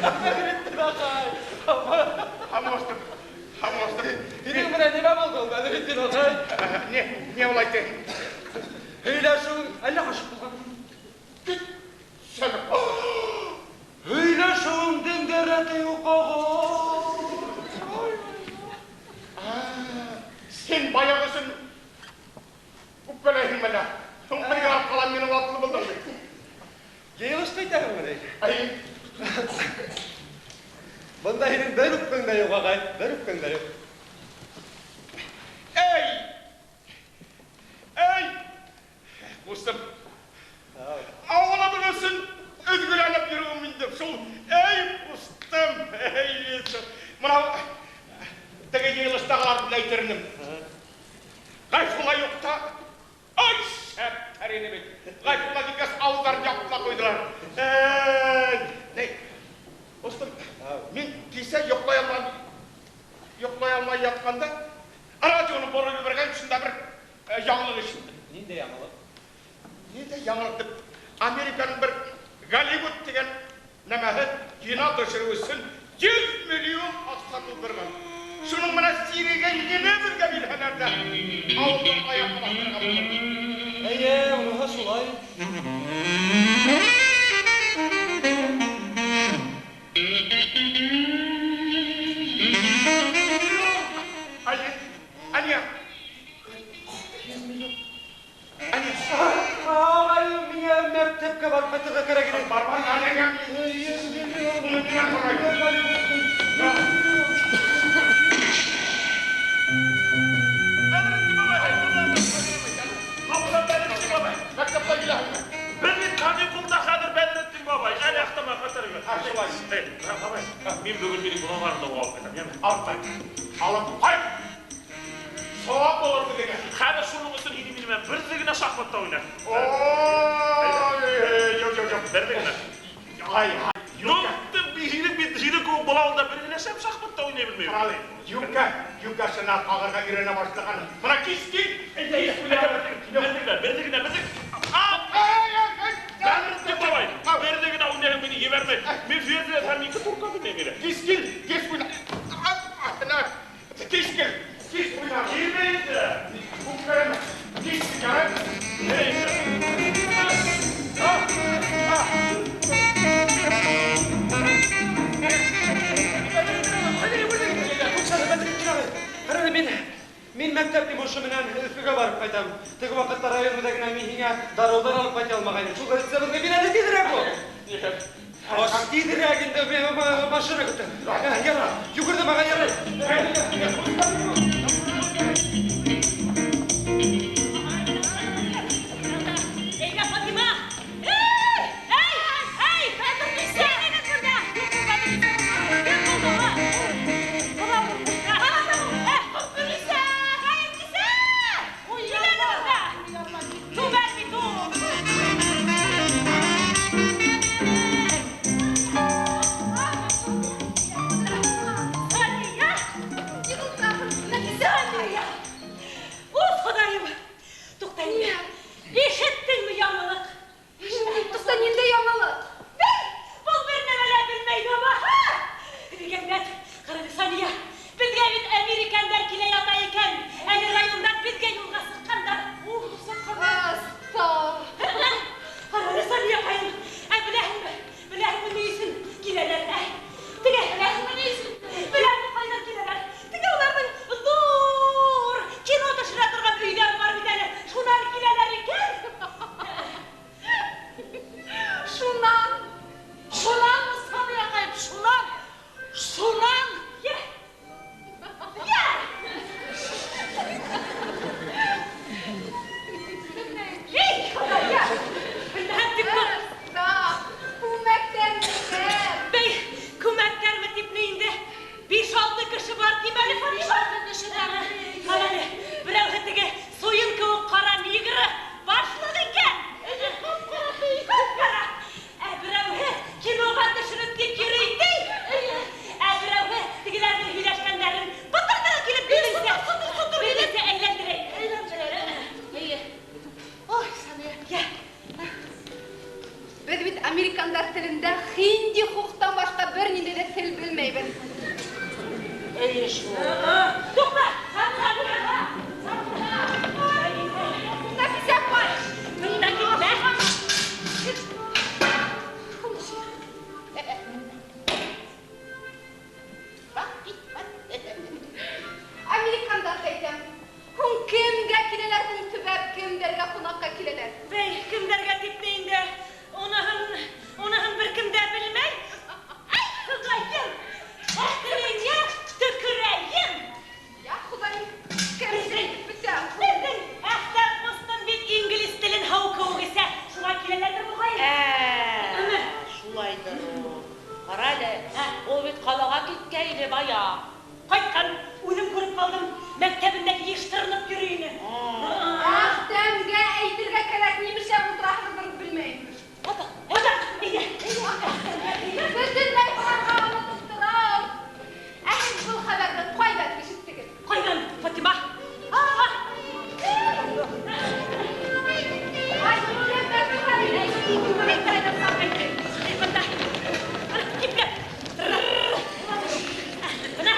Бәҙретдин ағай. Һаумыһың. Һаумыһың. Һинең менән нимә булды ул, Бәҙретдин ағай? Ни улай ти? Һөйләшеүең әллә ҡашыҡ булған? Сәлем. Һөйләшеүеңдең дә рәте юҡ, ағай. Һин баяғы өсөн үпкәләйһеңме әллә? Һуң бер генә ҡалам минең атлы булдың бит. Йыйылышты әйтәһеңме ни? Әйе. Бында һинең бер үпкәң дә юҡ, ағай, бер үпкәң дә юҡ. Эй! Эй! Ҡустым. Ауылыбыҙ өсөн өҙгөләнеп йөрөүем инде шул. Эй, ҡустым! Эй, мынау теге йыйылыштағылар белән әйтер инем. Ғәйфулла юҡ та, ай, шәптәр ине бит. Ғәйфулла киткәс, ауыҙҙарын япып та ҡуйҙылар. Эй, ни, ҡустым, мин кисә йоҡлай алмай ятҡанда радионы бороп ебәргән, шунда бер яңылыҡ ишеттем. Ниндәй яңылыҡ? Ниндәй яңылыҡ тип, Американың бер Голливуд тигән нәмәһе кино төшөрөү өсөн 100 миллион аҡса тултырған. Шуның менән сиреген генә беҙгә бирһәләр ҙә, ауылды аяҡҡа баҫтырырға булыр. Эйе, уныһы шулай. Әйе, Әлиә. 100 миллион. Әлиә. Ағай, миңә мәктәпкә барып ҡайтырға кәрәк ине. Бар, бар, Әлиә. 100 миллион. Уны нимә һорайым? Бәҙретдин бабай, Бәҙретдин бабай. Мәктәпкә киләһеңме? Беҙ бит каникулда хәҙер, Бәҙретдин бабай. Әле аҡтама ҡайтарып. Шулай. Эй, бабай, мин бөгөн минең балаларымды алып ҡайтам, йәме? Алып ҡайт. Алып ҡайт. Сауап булыр беҙгә. Хәҙер шуның өсөн һине минең менән берҙе генә шахматта уйнар. Ой, юҡ, юҡ, юҡ. Берҙе генә. Ай, ай. Юҡ, һинең бит, һинең кеүек бала унда бер генә шәп шахматта уйнай белмәй. Ҡарале, юкәсенә ҡағырға өйрәнә башлаған. Бына кис кил. Әйҙә, берҙе генә, берҙе генә, берҙе. Бәҙретдин бабай, берҙе генә уйнайһың, мине ебәрмәй. Мин ферзь һәм ике турка уйнайым әле. Кис кил, кис уйна. Кис кил, кис уйна. Килмәй инде. Үпкәләмә. Кис кәрәк. Ҡарале, мин мәктәп йомошо менән Өфөгә барып ҡайтам. Теге ваҡытта район үҙәгенә мин һиңә дарыуҙар алып ҡайта алмағайным. Шул рецептыңды бир әле тиҙерәк бул. Тиҙерәк инде, мин машина көтәм. Ярай, йүгерҙем, ағай, ярай. Әйҙә, Фатима! Эй, эй, эй, Бәҙерниса! Кем булды? телендә хинди хуктан башка бернинди дә тел белмәйбез. Әйе шул. Тукта! Нәфисә апай! Монда китмә! Бак, кит, бак. Американдар әйтәм. Һуң кемгә киләләр, һуң төбәп кемдәргә кунакка киләләр? Бәй, кемдәргә дип ни инде? Уныһын бер кем дә белмәй. Ай, Ходаем! Әхтереңә төкерәем! Я, Ходаем, кем әйтеп бетә? Безнең Әхтәм кустым бит инглиз телен һау кеүек эсә. Шуңа киләләрдер бугай. Әме? Шулайдыр ул. Кара әле, ул бит калага киткәйне бая. Кайткан, үзем күреп калдым. Мәктәбендә йыштырынып йөри ине. Әхтәмгә әйтергә кәрәк, нимешә утыраһыгыздыр белмәйем. Ата, ата, әйдә. Бөтенләй барырга онытып торам. Ә һеҙ был хәбәрҙе ҡайҙан ишеттегеҙ? Кайдан, Фатима? Ай, Бына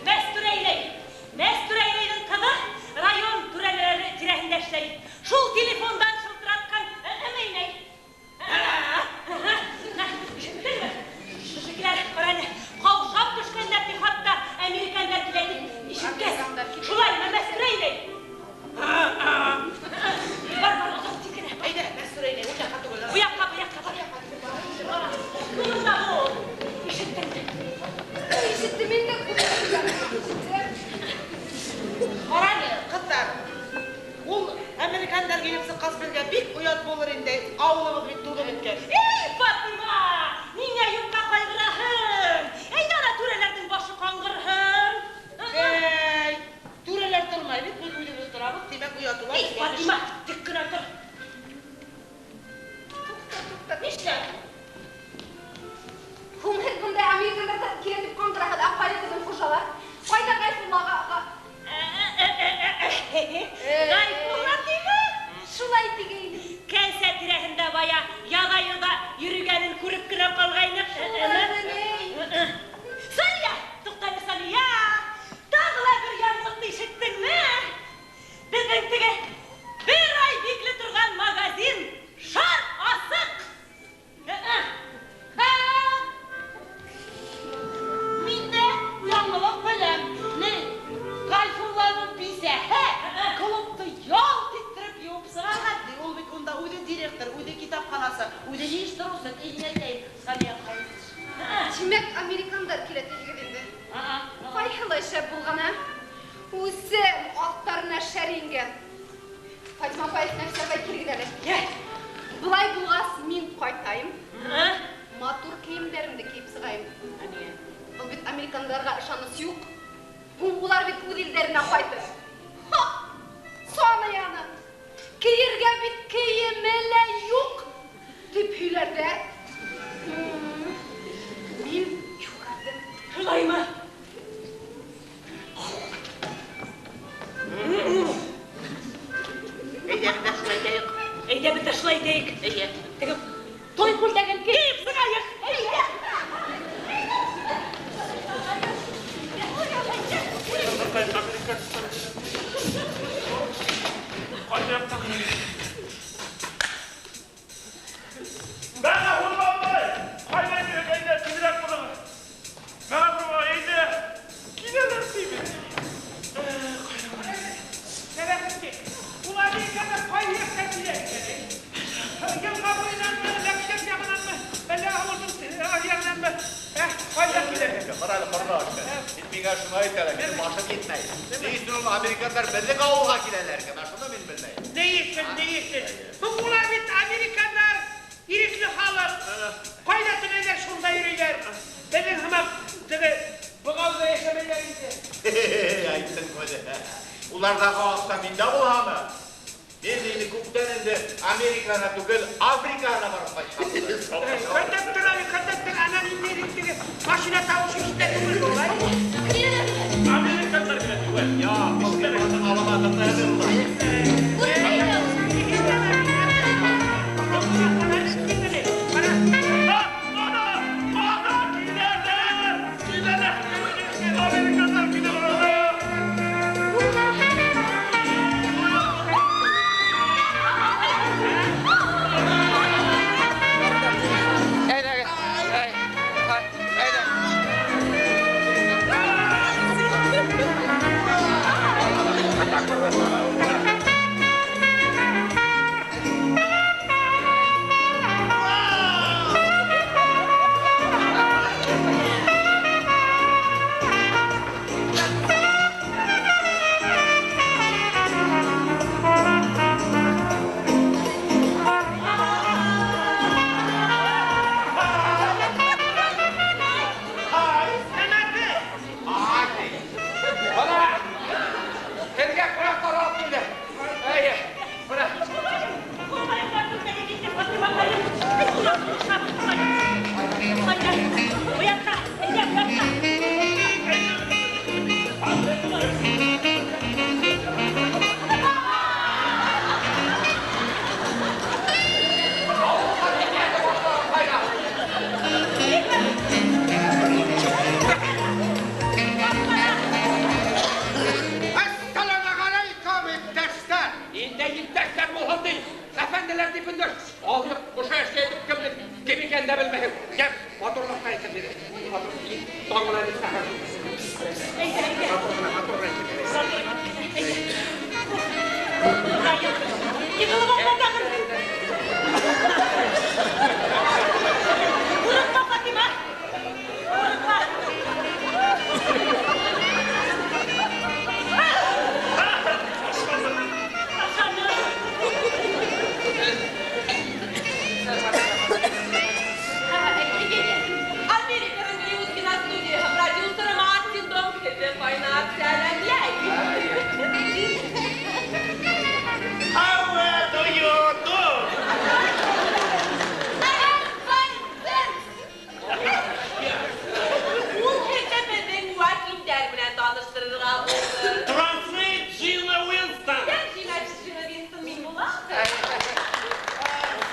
Мәстүрә инәй. Мәстүрә инәйҙең ҡыҙы район түрәләре тирәһендә эшләй. Шул телефондан шылтыратҡан Әмә инәй. Бына, ишеттеңме? Беҙҙекеләр, ҡара әле, ҡаушап төшкәндәр ти хатта американдар килә тип ишеткәс. Шулаймы, Мәстүрә инәй? Бар, бар, оҙаҡ тиҙ генә. Әйҙә, Мәстүрә инәй, ул яҡҡа түгел. Бу яҡҡа, бу яҡҡа бар. Бында бул. Ишеттеңме? Ишеттем инде, ишеттем. Ҡара әле, ҡыҙҙар. Ул американдар килеп сыҡҡас беҙгә бик оят булыр инде. Ауылыбыҙ бит тулып бөткән. Эй, Фатима! Ниңә юҡҡа ҡайғыраһың? Әйҙә ана түрәләрҙең башы ҡаңғырһын. Эй, түрәләр тормай бит, беҙ үҙебеҙ торабыҙ, тимәк ояты бар. Эй, Фатима, тик кенә тор. Туҡта, туҡта. Нишләп? Һуң һеҙ бындай американдарҙы килә тип ҡаңғыраһығыҙ, ә ҡайҙа беҙҙең хужалар? Ҡайҙа Ғәйфуллаға? Ғәйфулла тиме? Шулай тигәйне. Кәнсә тирәһендә бая яҙа-йоҙа йөрөгәнен күреп кенә ҡалғайныҡ. Шулай. Сания! Туҡта әле, Сания! Тағы ла бер яңылыҡты ишеттеңме? Беҙҙең теге бер ай бикле торған магазин шар асыҡ! Ха! Мин дә яңылыҡ беләм. Ни, Ғәйфулланың бисәһе клубты ялт иттереп йыуып сығарған ти. Ул бит унда үҙе директор, үҙе китапханасы, үҙе йыйыштырыусы, инәкәй, Сания ҡайҙа? Тимәк, американдар килә тиһегеҙ инде. Ҡайһылай шәп булған, ә? Үҙем аттарына шәр ингән. Фатима апай, Нәфисә апай, килегеҙ әле. Былай булғас, мин ҡайтайым. Матур кейемдәремде кейеп сығайым. Был бит американдарға ышаныс юҡ. Һуң улар бит үҙ илдәренә ҡайтыр. Ха! Саны яны. Кейергә бит кейеме лә юҡ, тип һөйләрҙәр. Мин йүгерҙем. Шулаймы? Әйҙә, беҙ дә шулай итәйек. Әйҙә, беҙ дә шулай итәйек. Әйе. Теге туй күлдәген кейеп сығайыҡ. Әйҙә. Ҡайҙа яҡтан? Мә, Һурманбай! Ҡайҙа инде, әйҙә, тиҙерәк булығыҙ. Мә, Һурманбай, әйҙә. Киләләр тибеҙ. Сәләхетдин, ул американдар ҡай яҡтан килә икән, эй? Йылға буйынанмы, мәктәп яғынанмы, әллә ауылдың яғынанмы? Ҡайҙан килә? Ҡара әле, ҡорҙаш. Һин миңә шуны әйт әле, минең башым етмәй. Ни өсөн ул американдар беҙҙең ауылға киләләр икән? Ә шуны мин белмәйем. Ни өсөн, ни өсөн? Улар бит американдар, ирекле халыҡ. Ҡайҙа теләйҙәр, шунда йөрөйҙәр. Беҙҙең һымаҡ теге бығауҙа йәшәмәйҙәр инде. Әйттең үҙе. Уларҙағы аҡса миндә булһамы? Мин инде күптән инде Америкаға түгел, Африкаға барып ҡайтҡан. Көтөп тор әле, көтөп тор. Ана ниндәйҙер теге машина тауышы ишетә түгел буғай. Американдар килә түгел. Я, ишетмәгән алама тыңлай улар. Ана, Инде иптәштәр булһын ти. Әфәнделәр дип өндәш. Алып ошо эшкә әйтеп кемдер кем икәнен дә белмәһен. Кем матурлыҡ әйтеп бирә. Матур. Таң менән сәхәр. Әйҙә, әйҙә. Матур ғына, матур ғына әйтеп бирә. Йығылып алма тағын. Ҡурҡма, Фатима. Ҡурҡма. Американың Голливуд киностудияһы продюсеры Мартин Донкелде ҡайнар сәләмләй. How do you do? I'm fine, thanks. Ул һеҙҙе беҙҙең вәкилдәр менән таныштырырға булды. Translate Gina Winston. Тәржемәсе Джина Винстон мин булам.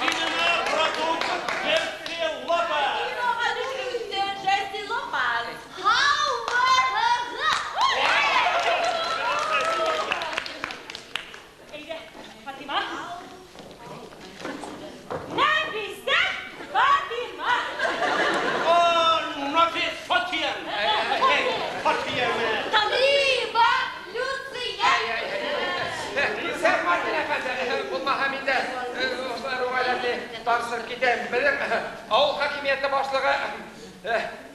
Cinema product Jesse Lopez. Киноға төшөрөүсе Джесси Лопес. Һаумыһығыҙ! Әйҙә, Фатима. Нәфисә, Фатима. Oh, Nafis Fatian. Fatian. Талиба Люция. Сэр Мартин әфәнде, булмаһа мин дә Руғайләте танышып китәм. Беҙҙең ауыл хакимиәте башлығы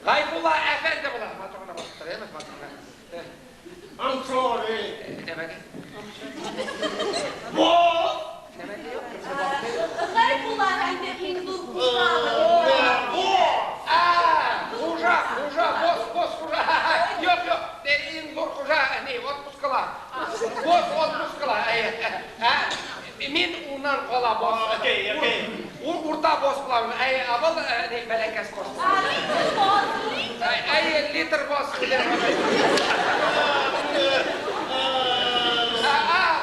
Ғәйфулла әфәнде була. Матур ғына басып тора, әйме, матур ғына. I'm sorry. Нәмәгә? What? Нәмәгә юҡ? Ғәйфулла әфәнде иң ҙур хужабыҙ. Хужа, хужа, босс, босс, хужа. Юҡ, юҡ, иң ҙур хужа, ни, отпускала. Босс отпускала. Мин унан ҡала босс. Окей, окей. Урта босс булам. Ә был ни, бәләкәс босс. Литр босс, литр. Әй, литр босс.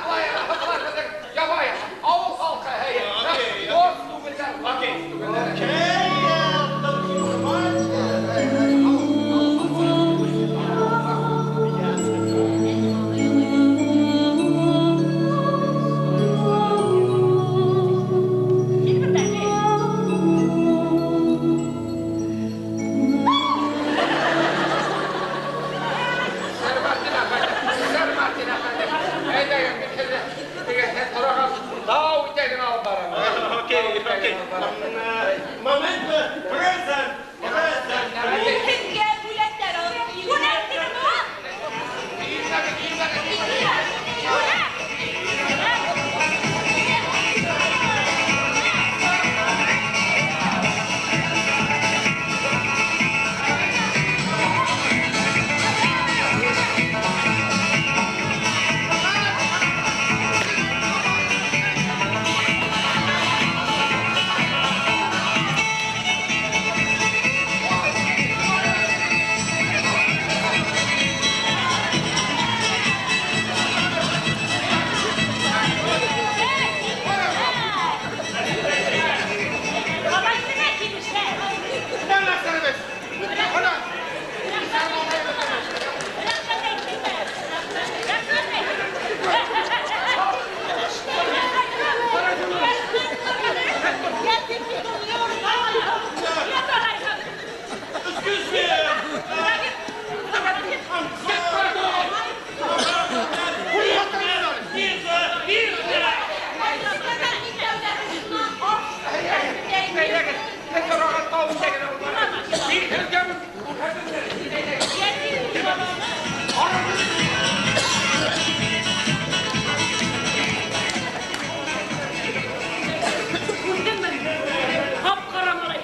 Былай, былай, ябай, ауыл халҡы. Босс түгелдәр, Окей. түгелдәр. Okay, thank you very much. Кил бында, кил. Сэр Мартин әфәнде, Сэр Мартин әфәнде. Әйҙәгеҙ, мин һеҙҙе теге тораған тау итәгенә алып барам. Okay, okay. Moment, present, present. Ул һеҙгә бүләктәр алып килде. Бүләк тинеме? Бүләк! Бабай нимә килешә? Нәрсәләр? Ана. Рәхмәт әйтте. Рәхмәт Excuse me. I'm sorry. Әйҙәгеҙ, тораған тау итәгенә алып барам. Мин һеҙгә Күрҙеңме? Ҡап-ҡара малай.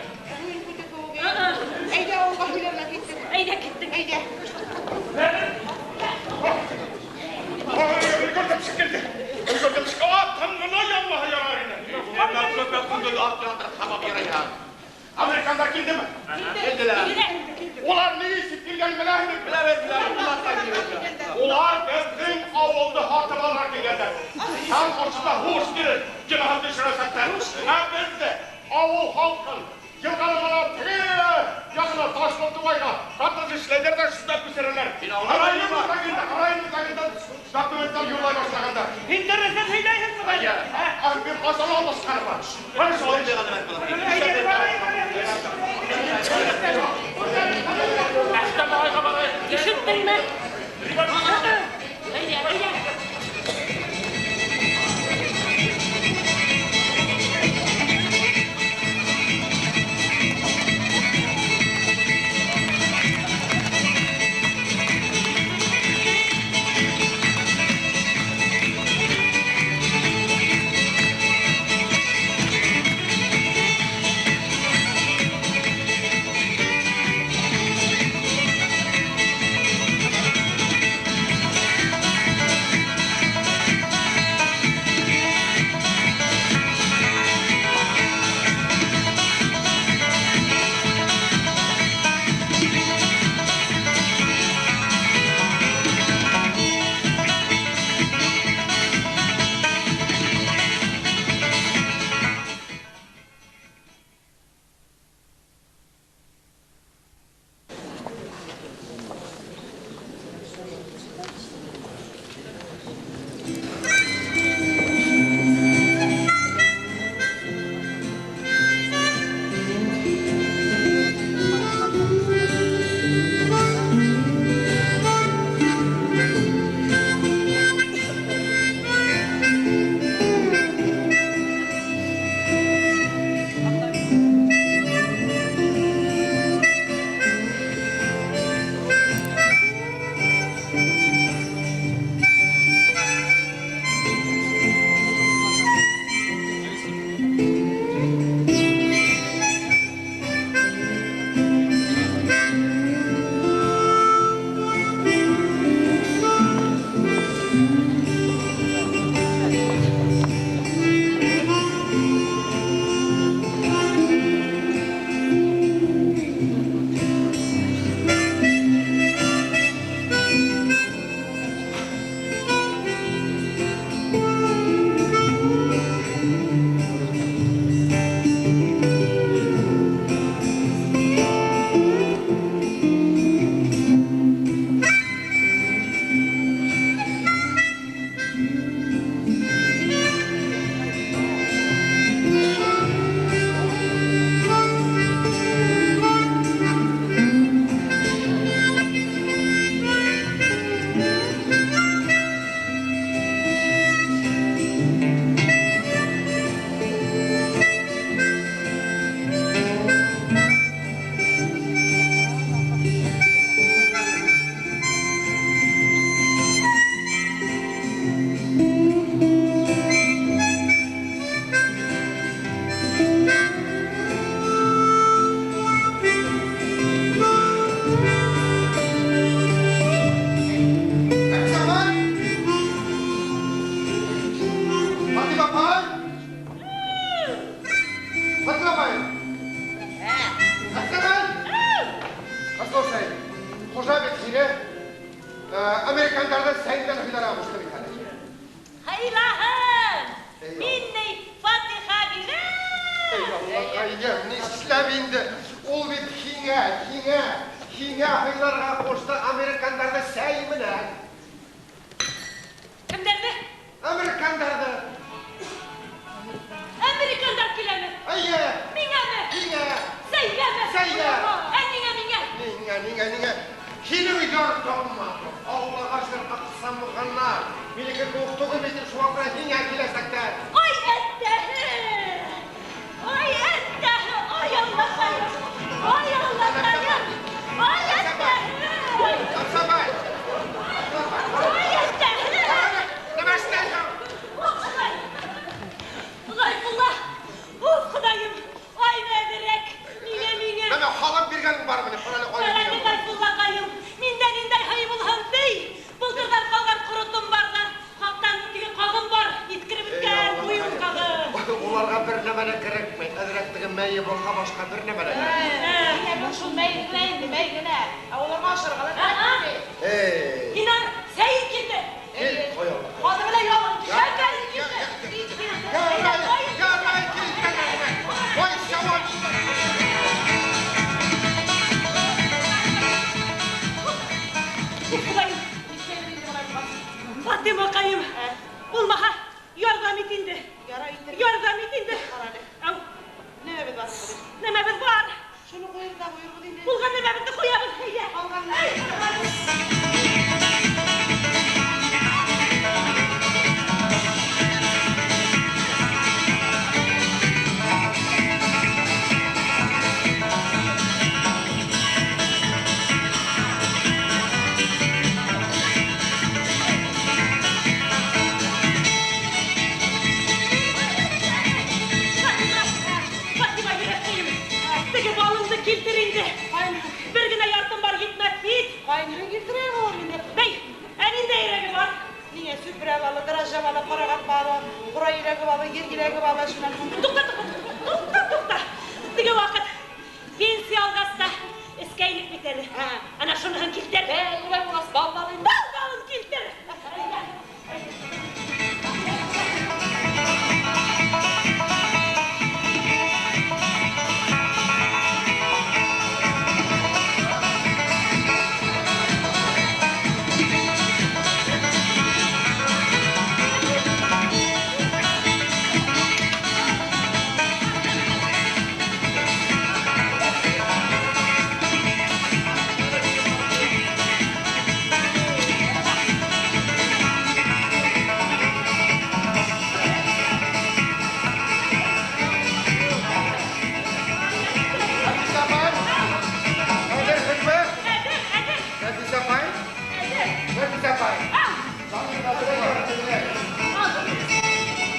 Әйҙә, ауылға һөйләргә киттек. Әйҙә киттек. Әйҙә. Өлгөрҙөм шикелле. Өлгөрҙөм шикелле. Атым ғына янмаһа ярар ине. Köpek kunduz at yandırıp tamam yarayar. Amerikanlar килдеме? Килделәр. Улар ни өсөн килгән беләһеңме? Беләбеҙ, беләбеҙ. Улар килгәндәр. Улар беҙҙең ауылды һатып алырға килгәндәр. Һәм ошонда һуғыш бирер, киноға төшөрәсәктәр. Ә беҙҙе ауыл халҡын йылғаны бына теге яғына Ташлы туғайға ҡатыш эшләйҙәр ҙә шунда күсерәләр. Мин аңламайым. Район үҙәгендә, район үҙәгендә документтар юллай башлағандар. Һин дөрөҫөн һөйләйһеңме? Мин ҡасан алышҡаным бар. Бына шулай. Ишеттеңме? Әйҙә, әйҙә. ит инде. Ярай итер. Ярҙам ит инде. Ҡарале. Ау. Нәмәбеҙ бар? Нәмәбеҙ бар. Шуны ҡуйыр ҙа ҡуйырбыҙ инде. Булған нәмәбеҙҙе ҡуябыҙ. Әйҙә. Ҡалған. Килтер инде. Бер генә яртым бар, етмәҫ бит. Ҡайныһын килтерәйем ул мине. Бәй, ә ниндәй йөрәге бар? Ниңә сүпрә балы, дрожжа балы, ҡарағат балы, ҡора еләге балы, ер еләге балы, шунан һуң. Туҡта, туҡта, туҡта, туҡта. Теге ваҡыт пенсия алғас та эскәйнек бит әле. Ана шуныһын килтер. Бәй, улай булғас бал балы инде. Бал балын килтер.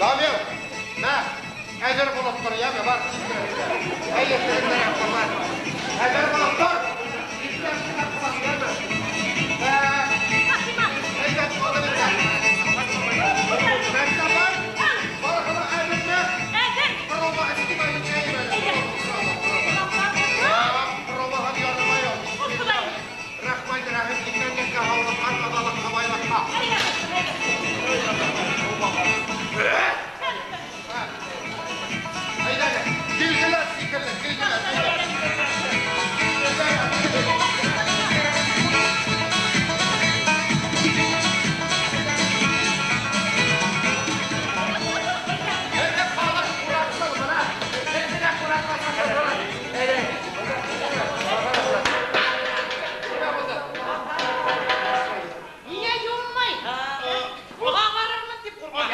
Дамир, мә, әҙер булып тор, йәме, бар. Әйе, телеңдән бар. Әҙер булып тор. Фатима. Әйҙә, алып китә. Нәфисә апай, барыһы ла әҙерме? Әҙер. Проба эстемай итәйем әле. Пробаһын ярымай ул. Рәхмәт, рәхим, иҫәнлеккә, һаулыҡҡа, таҙалыҡҡа, байлыҡҡа. Әйҙәгеҙ, килделәр шикелле, килделәр. Беҙҙе халыҡ ҡунаҡсыл бына. Беҙҙе лә ҡунаҡҡа саҡырҙылар. Әйҙә. Нимә булды? Ниңә юынмай? Ағарырмын тип ҡурҡам.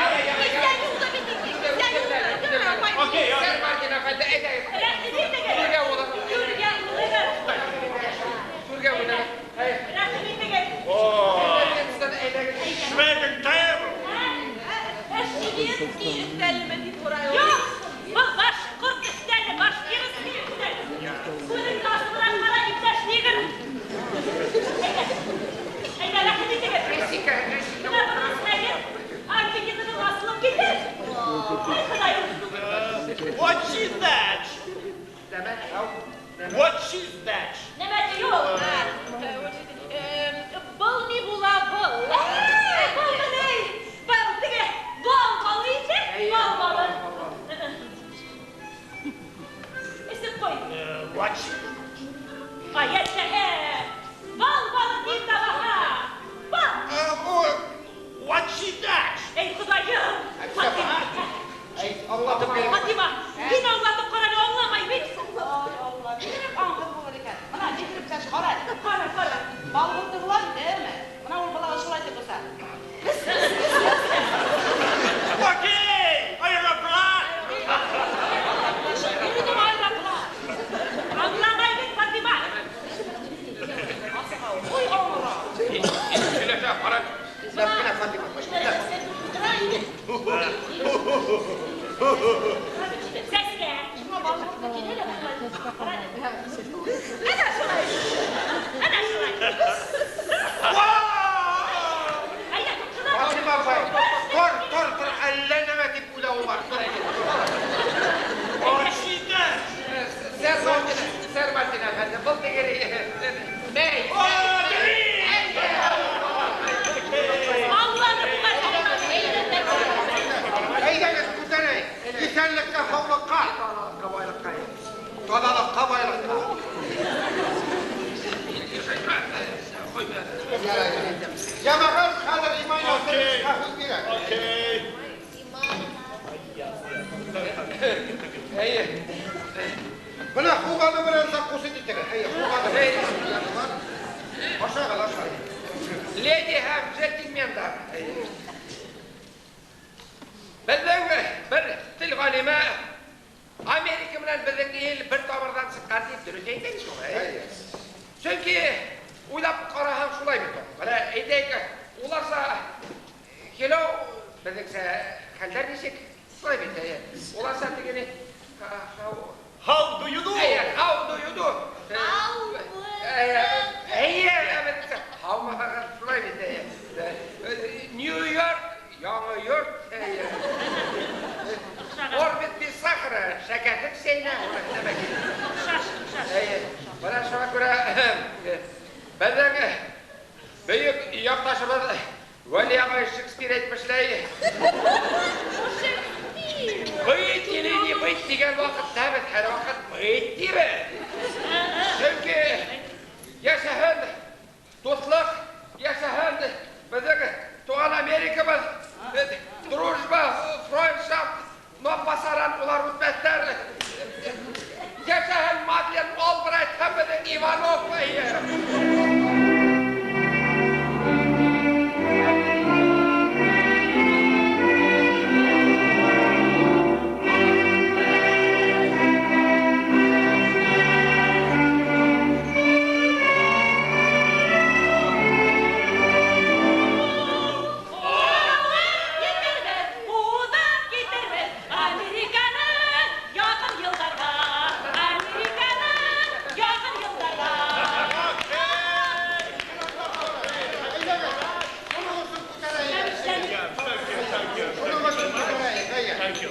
Окей, Сэр Мартин әфәнде, әйҙәгеҙ. Рәхим итегеҙ. Түргә улығыҙ. Түргә улығыҙ. Түргә улығыҙ. Әй. Рәхим итегеҙ. Әйҙәгеҙ. Шведен table. Шведский өҫтәлеме тип һорай ул. Юҡ, был башҡорт өҫтәле, башкирский өҫтәл. Күҙеңде асыбыраҡ ҡара, иптәш негр. Әйҙә, әйҙә, рәхим итегеҙ. Ресика, ресика. Бына бының өҫтәге арбекетінің асылып китер. Ай, Хоҙайым. What is that? Нәмә? Ау. What is that? Нәмә ти ул? Был ни була был? Был ни? Был теге бал балы инде, бал балы. Эсеп ҡуй. What? Ай, әсәһе. Бал балы тип табаһа. Бал. What is that? Эй, Хоҙайым. Фатима. Әй, аңлатып бирегеҙ. Фатима, һин аңлатып ҡараны, аңламай бит. Ай, Алла, бигерәк аңһыҙ булыр икән. Бына килтереп тә ҡара әле. Ҡара, ҡара. Бал ҡорто була бит, әйме? Бына ул бала ошолай итеп булса. Окей, аэроплан. Йөрөнөң аэроплан. Аңламай бит, Фатима. Ҡуй аңра. Һөйләшә, ҡара. Ипләп кенә, Фатима. Тора инде. Сәскә. Шуңа бал ҡорто килә лә. Ҡара әле. Әнә шулай. Әнә шулай. Әйҙә, шунан. Фатима апай, тор, тор, тор, әллә нәмә тип уйлауы бар. Тор. What is that? Сэр Мартин, Сэр Мартин әфәнде, был теге мәй. Аңланы буғай, аңланы. Әйҙәгеҙ, күтәрәйек. Иҫәнлеккә, һаулыҡҡа. Таҙалыҡҡа, байлыҡҡа. Таҙалыҡҡа, байлыҡҡа. Йәмәғәт, хәҙер Имай Окей. һүҙ бирә. Окей. Һуғаны менән закусить итегеҙ. Әйе, һуғаны менән. Ашағыҙ, ашағыҙ. Леди һәм джентльмендар. Беҙҙең бер тел ғалимы Америка менән беҙҙең ил бер тамырҙан сыҡҡан тип дөрөҫ әйтә шул. Сөнки уйлап ҡараһаң шулай бит ул. Бына әйтәйек, уларса hello, беҙҙеңсә хәлдәр нисек? Шулай бит, әйе. Уларса тегене How do you do? Әйе, how do you do? Әйе, беҙҙеңсә һаумыһығыҙ, шулай бит, әйе. Нью Йорк, яңы йорт, әйе. Орбит без сахара, шәкәрҙе сәйнә, уны нәмә кирәк. Оҡшаш, оҡшаш. Әйе, бына шуға күрә беҙҙең бөйөк яҡташыбыҙ Вәли ағай Шекспир әйтмешләй. Быть или не быть тигән ваҡытта беҙ һәр ваҡыт быть тибеҙ. Сөнки йәшәһен дуҫлыҡ, йәшәһен беҙҙең туған Америкабыҙ, дружба, фройндшафт, но пасаран улар үтмәҫтәр. Йәшәһен Мадлен Олбрайт һәм беҙҙең Иванов.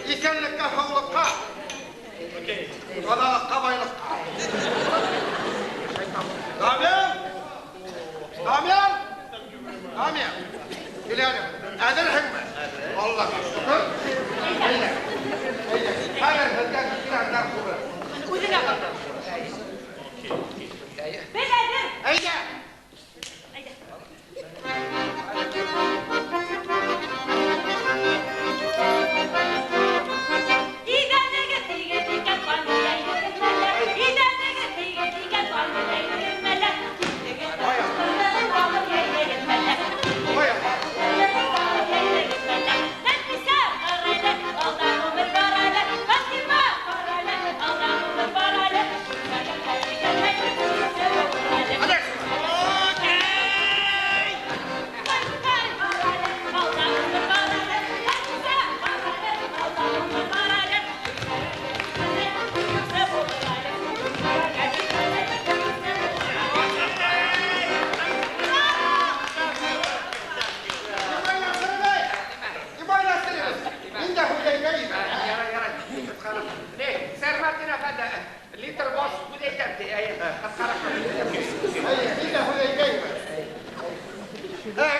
Иҫәнлеккә, һаулыҡҡа, таҙалыҡҡа, байлыҡҡа. Дамир! Дамир! Дамир! Кил әле. Әҙерһеңме? Аллаға шөкөр. Әйҙә. Әйҙә. Хәҙер һеҙгә киләндәр күберәк. Үҙеңә ҡалды. Беҙ әҙер. Әйҙә. Әйҙә.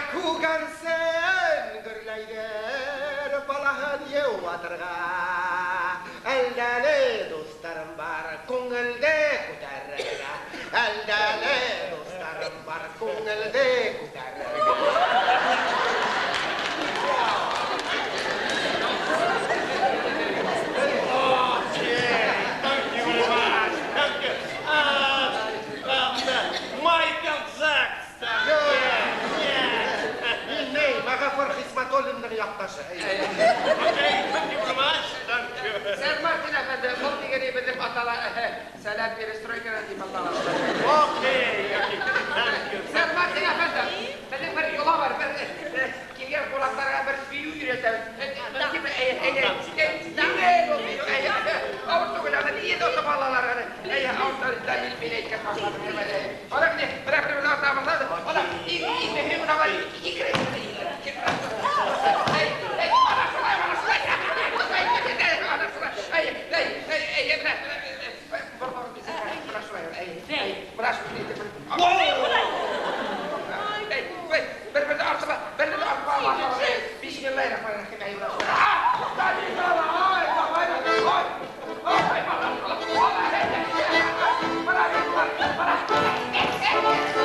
Күгәрсен гөрләйҙер балаһын йыуатырға. Әлдәле дуҫтарым бар, күңелде күтәрергә. Әлдәле дуҫтарым бар, күңелде күтәрергә. Thank you very much. Thank you. Майкл Джексон. Мин ни, Мәғәфүр Хисмәтуллиндың яҡташы. Okay, thank you very much. Thank you. Сэр Мартин әфәнде, был тигән беҙҙең атала сәләм перестройканан тип атала. Okay, okay. Thank you. Сэр Мартин әфәнде, беҙҙең бер йола бар, бер килгән ҡунаҡтарға бер бейеү өйрәтәбеҙ. Ауыр түгел, аны ни отоп алалар аны. Әйе, ауыр да мин әйткән башланым. Ана ни, бер бер атабыҙ. Ана, иң мөһиме бына икре. Әй, әй, ана шулай, ана шулай. Ана шулай. Әй, әй, әй, бына. Бына шулай, әй, әй, бына шулай. Әй, бер-берҙе артыма, бер-берҙе артыма. Бисмиллаһир-рахманир-рахим. Әй, бына шулай. Ай, ай, ай, ай, ай, ай, ай, ай, ай, ай, ай, ай, ай, ай, ай,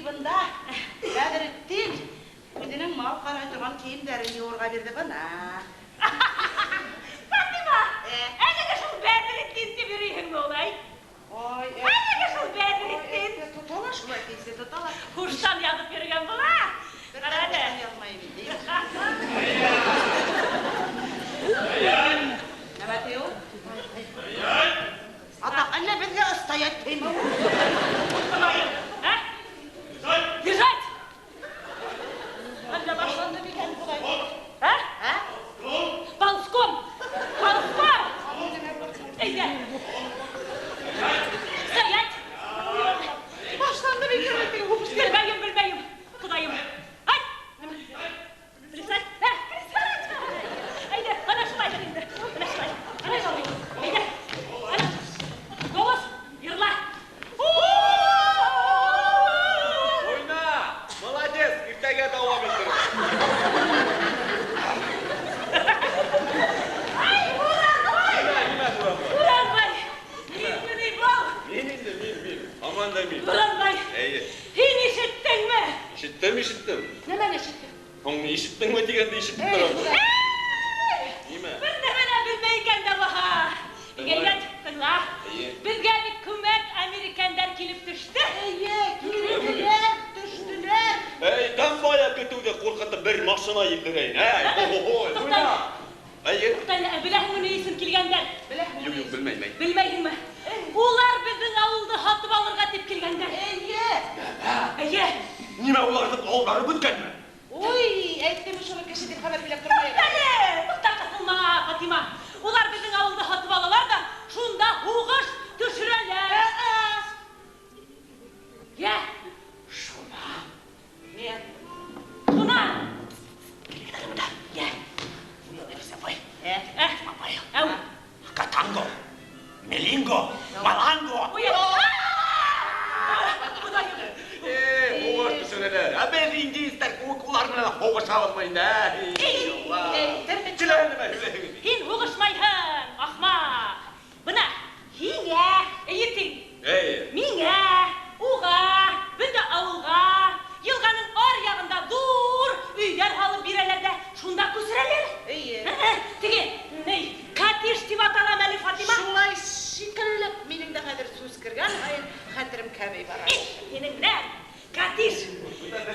бында Бәҙретдин үҙенең мал ҡарай торған кейемдәрен йыуырға бирҙе бына. Фатима, әлегә шул Бәҙретдин тип йөрөйһөңмө улай? Ой, әлегә шул Бәҙретдин. Тотала шулай тиҙ, тотала. Һуштан яҙып йөрөгән була. Ҡара әле. Яҙмайым инде. Нәмә ти ул? Ата, әллә беҙгә стоять тейме ул? Ә? Бежать! Әллә башланды микән Хоҙай? Ә? Ә? Ползком! Ползком! Әйҙә! Стоять! Башланды микән теге һуғыш? Белмәйем, белмәйем. Хоҙайым. Ай! Плясать! Ә, плясать! Әйҙә, ана шулайҙыр инде. Ана шулай. Ана шулай. Әйҙә. Ана. Голос, йырла. Уйна! Молодец! Иртәгә дауам иттербеҙ. Ай, Буранбай! Нимә, нимә, Буранбай? Буранбай! Һинме ни был? Мин инде, мин, мин. Һаман да мин. Буранбай! Эйе. Һин ишеттеңме? Ишеттем, ишеттем. Нәмәне ишеттең? Һуң ишеттеңме тигәнде ишетеп торам. Нимә? Бер нәмә лә белмәй икән дә баһа. Әйбәт, тыңла. Эйе. Беҙгә бит күмәк американдар килеп төштө. Эйе, килделәр, төштөләр. Эй, там бая көтөүҙе ҡурҡытып бер машина елдерәйен. Әй, хо-хо-хо. Туҡта. Әйе. Туҡта, беләһеңме ни өсөн килгәндәр? Беләһеңме? Юҡ, юҡ, белмәйем. Белмәйһеңме? Улар беҙҙең ауылды һатып алырға тип килгәндәр. Эйе. Эйе. Нимә, уларҙың ауылдары бөткәнме? Уй, әйттем шуны кеше тип хәбәр һөйләп тормай. Туҡта әле, туҡта, ҡыҫылма, Фатима. Улар беҙҙең ауылды һатып алалар ҙа, шунда һуғыш төшөрәләр. Йә. Шуна. Ни? Шуна. Килегеҙ әле бында. Йә. Апай. Ә? Апай. Әү. Катанго. Мелинго. Маланго. Ой, Хоҙайым. Һуғыш төшөрәләр. Ә беҙ индеецтар кеүек улар менән һуғышабыҙмы инде? Әйттем бит. Һөйләһең нимә, һөйләһегеҙ. Һин һуғышмайһың, ахмаҡ. Бына һиңә, эйе тиң. Эйе. Миңә, уға, бөтә ауылға, йылғаның ар яғында ҙур өйҙәр һалып бирәләр ҙә, шунда күсерәләр. Эйе. Теге, ни, катиш тип атала әле, Фатима. Шулай шикелле, минең дә хәҙер сүз кергән һайын хәтерем кәмей бара. Эй, һинең менән катиш.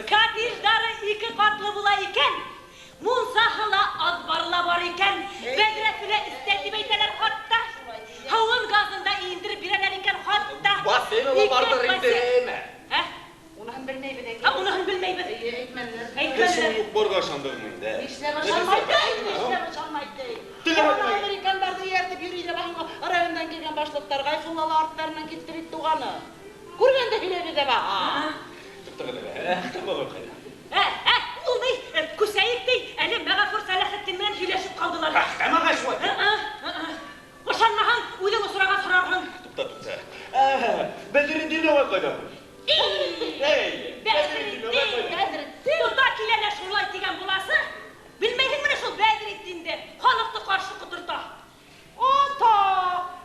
Катиштары ике ҡатлы була икән. Мунсаһы ла, аҙбары ла бар икән. Бәҙрәфе лә эстә тип әйтәләр хатта. Һыуын газын да индереп бирәләр икән хатта. Бассейны ла барҙыр инде, әйме? Ә? Уныһын белмәйбеҙ әкә. Ә, уныһын белмәйбеҙ. Эйе, әйтмәнеләр. Әйтмәнеләр. Шул юҡ барға ышандыңмы инде? Нишләп ышанмай? Нишләп ышанмай? Теләһәң Ана американдарҙы эйәртеп йөрөй ҙә баһыңға райондан килгән башлыҡтар Ғәйфулла ла арттарынан китте бит туғаны. Күргәндә һөйләйбеҙ ҙә баһа. Туҡтағыҙ әле, Әхтәм ағай ҡайҙа? Ә, ул ни, күсәйек ти, әле Мәғәфүр Сәләхетдин менән һөйләшеп ҡалдылар. Әхтәм ағай шулай. Ышанмаһаң, үҙең осраған һорарһың. Туҡта, туҡта. Бәҙретдин ағай ҡайҙа? Эй, Бәҙретдин ағай ҡайҙа? Бәҙретдин. Тота килә лә шулай тигән буласы. Белмәйһеңме ни шул Бәҙретдинде? Халыҡты ҡаршы ҡоторта. Ата!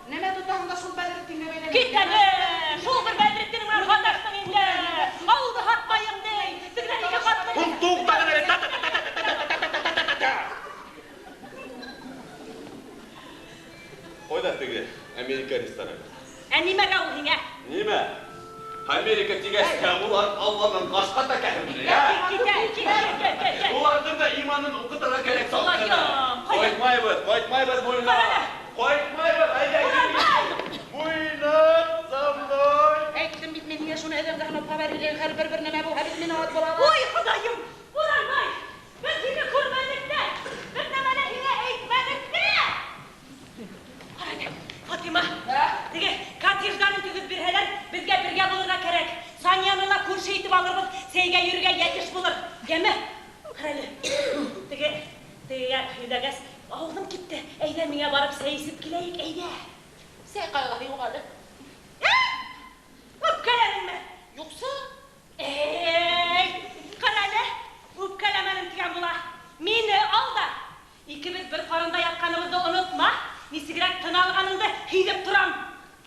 Нәмә тотаһың да шул Бәҙретдингә бәйләнеп? Кит әле! Шул бер Бәҙретдин менән һаташтың инде. Ауылды һатмайым ти. Тегенән ике ҡатлы. Һуң туҡтағыҙ әле. Та-та-та-та-та-та-та-та-та-та. Ҡайҙа теге американецтар? Ә нимәгә ул һиңә? Нимә? Америка тигәс тә улар Алланан башҡа та кәһемле, ә? Кит, кит, кит, кит, кит, кит. Уларҙың да иманын уҡытырға кәрәк Хоҙайым, салҡына. Ҡайтмайбыҙ, ҡайтмайбыҙ, Муйнаҡ. Ҡара. Ҡайтмайбыҙ, әйҙә, Буранбай! Муйнаҡ, за мной. Әйттем бит мин һиңә шуны әҙәмгә һанап хәбәр һөйләгән һәр бер-бер нәмә булһа бит мин ат булабыҙ. Ой, Хоҙайым, Буранбай, беҙ һине күрмәнек тә, бер нәмә лә һиңә әйтмәнек тә. Ҡара әле, Фатима, теге катиждарын төҙөп бирһәләр, беҙгә бергә булырға кәрәк. Санияны ла күрше итеп алырбыҙ, сәйгә йөрөргә йәтеш булыр. Йәме? Ҡара әле, тегегә һөйләгәс, ауыҙым кипте. Әйҙә, миңә барып сәй эсеп киләйек, әйҙә. Сәй ҡайғыһы юҡ әле. Үпкәләнеңме? Юҡса? Эй, ҡара әле, үпкәләмәнем тигән була. Мине ал да, икебеҙ бер ҡарында ятҡаныбыҙҙы онотма. Нисегерәк тын алғаныңды һиҙеп торам.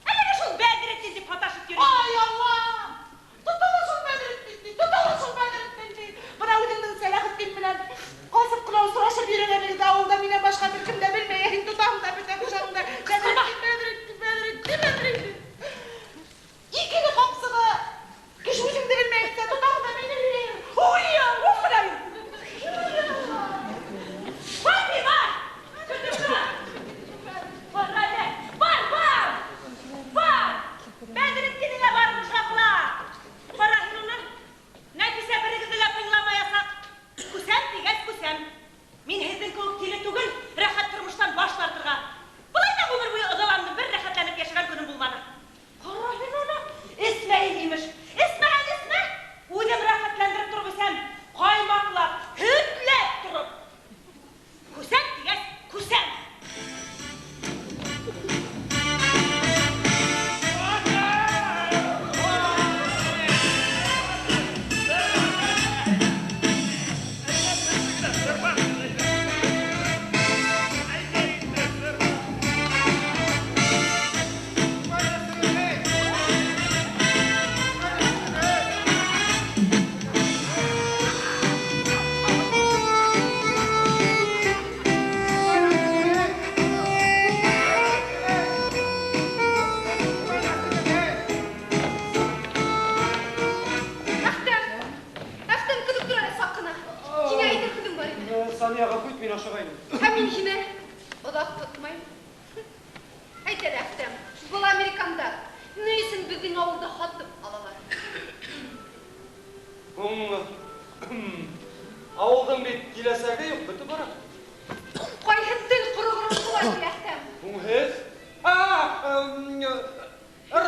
Әлегә шул Бәҙретдин тип һаташып йөрөй. Ай, Алла! Тотала шул Бәҙретдин тип. Санияға ҡуйт, мин ашығайым. Ә мин һине оҙаҡ тотмайым. Әйт әле, Әхтәм, был американдар ни өсөн беҙҙең ауылды һатып алалар? Ауылдың бит киләсәге юҡ, бөтөп бара. Ҡайһы тел ҡороғоро шулай ти, Әхтәм? Һуң һеҙ?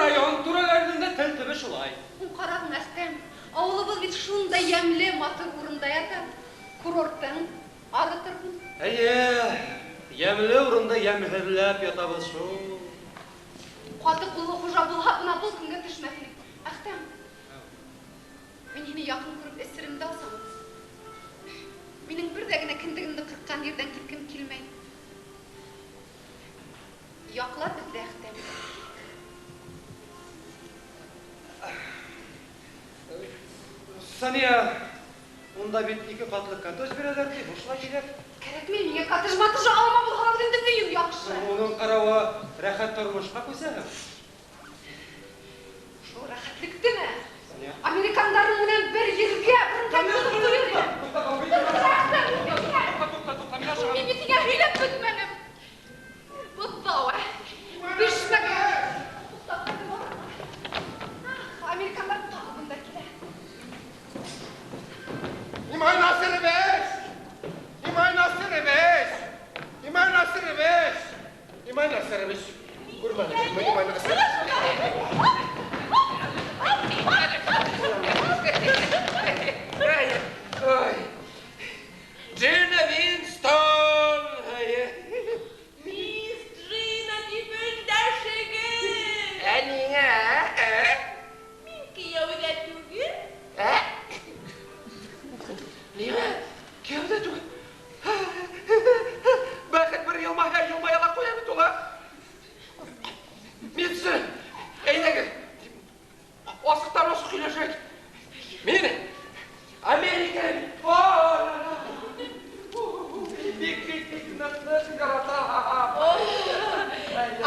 Район түрәләренең дә тел төбө шулай. Һуң ҡарағың, Әхтәм, ауылыбыҙ бит шундай йәмле, матур урында ята. Курорттың ары торһон. Эйе, йәмле урында йәмһеҙләп ятабыҙ шул. Ҡаты ҡуллы хужа булһа, бына был көнгә төшмәҫ инек. Әхтәм, мин һине яҡын күреп эсеремде алсам, минең бер ҙә генә кендегемде ҡырҡҡан ерҙән киткем килмәй. Яҡла беҙҙе, Әхтәм. Сания, унда бит ике ҡатлы коттедж бирәләр ти, бушлай тиҙәр. Кәрәкмәй, миңә коттедж-маттедж алма булһа ла үҙемдең өйөм яҡшы. Уның ҡарауы рәхәт тормошҡа күсәһең. Шул рәхәтлектеме? Сания. Американдарың менән бер ергә, бер ҡуйыр инем. Мин бит һиңә һөйләп бөтмәнем. Быҙау, бешмәгән. Американдар тағы бында килә. Имай Насырович! Имай Насырович! Имай Насырович! Имай Насырович! Күрмәнегеҙме, Имай Насырович? Джина Винстон! Мисс Джина тип өндәшегеҙ! Ә ниңә? Мин кейәүҙә түгел. Нимә? Кейәүҙә түгел? Бәхет бер йылмайһа, йылмая ла ҡуя бит ул, ә? Мин һеҙҙе, әйҙәгеҙ, асыҡтан асыҡ һөйләшәйек. Мин Американы бик, бик, бик ныҡ яратам.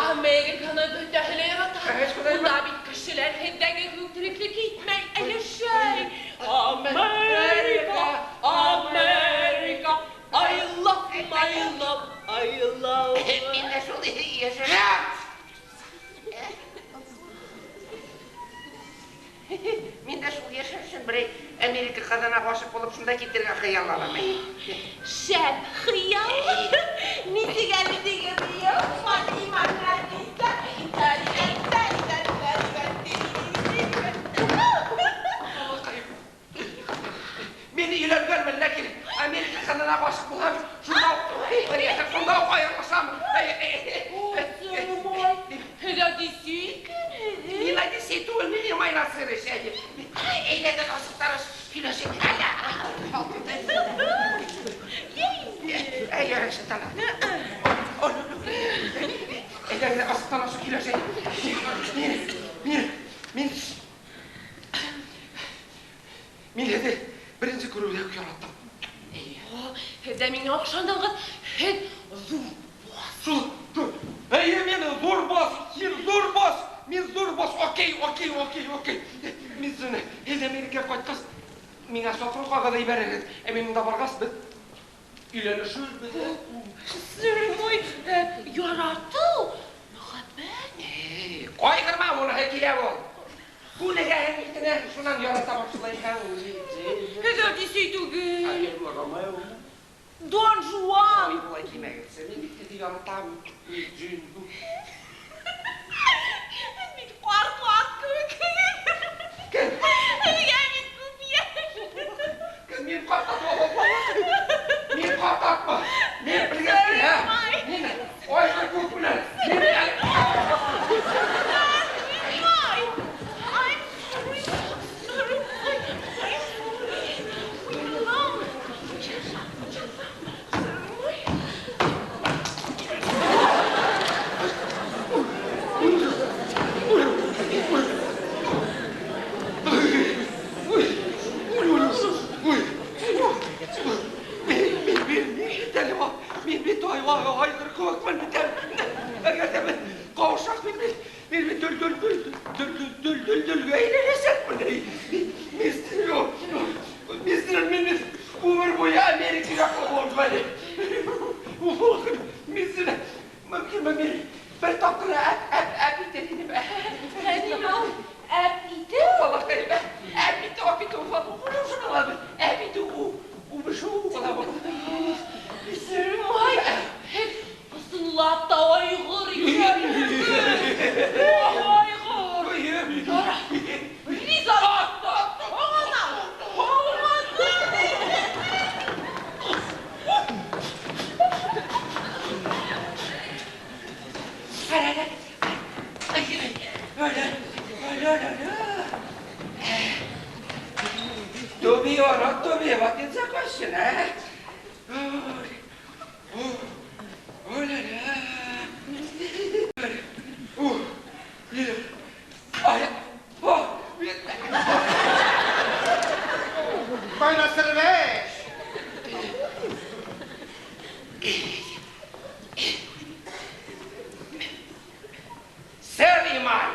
Американы бөтәһе лә ярата. Унда бит кешеләр һеҙҙәге кеүек тереклек итмәй, ә йәшәй. Америка, Америка, I love, I love, I love. Мин дә шул йәшәм. Мин дә шул йәшәр өсөн берәй Америка ҡыҙына ғашиҡ булып шунда китергә хыялланам. Шәп хыял. Нисек әле теге бейеү? Фатима, Нәфисә, Италия, Италия, Италия. Мин өйләнгәнмен, ләкин Америка ҡыҙына ғашиҡ булһам, шунда уҡ айырылышам. Һеҙ Одиссей икәнһегеҙ. Мин Одиссей түгел, мин Имай Насырович. Әйҙәгеҙ, асыҡтан асыҡ һөйләшәйек. Әй, ярай, Әйҙәгеҙ, асыҡтан асыҡ һөйләшәйек. Мин һеҙҙе беренсе күреүҙә үк яраттым. Һеҙ ҙә миңә оҡшанығыҙ, һеҙ ҙур босс. Шул, эйе, мин ҙур босс, һин ҙур босс, мин ҙур босс, окей, окей, окей, окей. Мин һеҙҙе, һеҙ Америкаға ҡайтҡас, миңә саҡырыу ҡағыҙы ебәрерһегеҙ. Ә мин унда барғас, беҙ өйләнешербеҙ. Сер мой, яратыу, мөхәббәт. Ҡайғырма, уныһы килә ул. Күнегәһең итенә, шунан ярата башлайһың. Һеҙ Одиссей түгел. Ромео. Дон Жуан. Ой, былай тимәгеҙ. Мин бит һеҙҙе яратам. Һеҙ бит ҡарт ат кеүек. Кем? Һеҙгә бит күп йәш. Кем? Мин ҡарт ат булам. Мин ҡарт атмы? Мин белгән килә. Мин айғыр күк менән. Мин әле Рухани. Мин һине мөмкинме мин бер тапҡыр әп итер инем. Ә нимә ул? Әп итеү? Балаҡайым, әп итеү, әп итеү, әп итеү, үбешеү була. Исермай, һеҙ ысынлап та айғыр икәнһегеҙ. Айғыр. Риза, һуңынан, һуңынан. To be or not to be, what is the question, eh? Oh, la, la. Oh, oh, Buenas tardes. Sir Imai.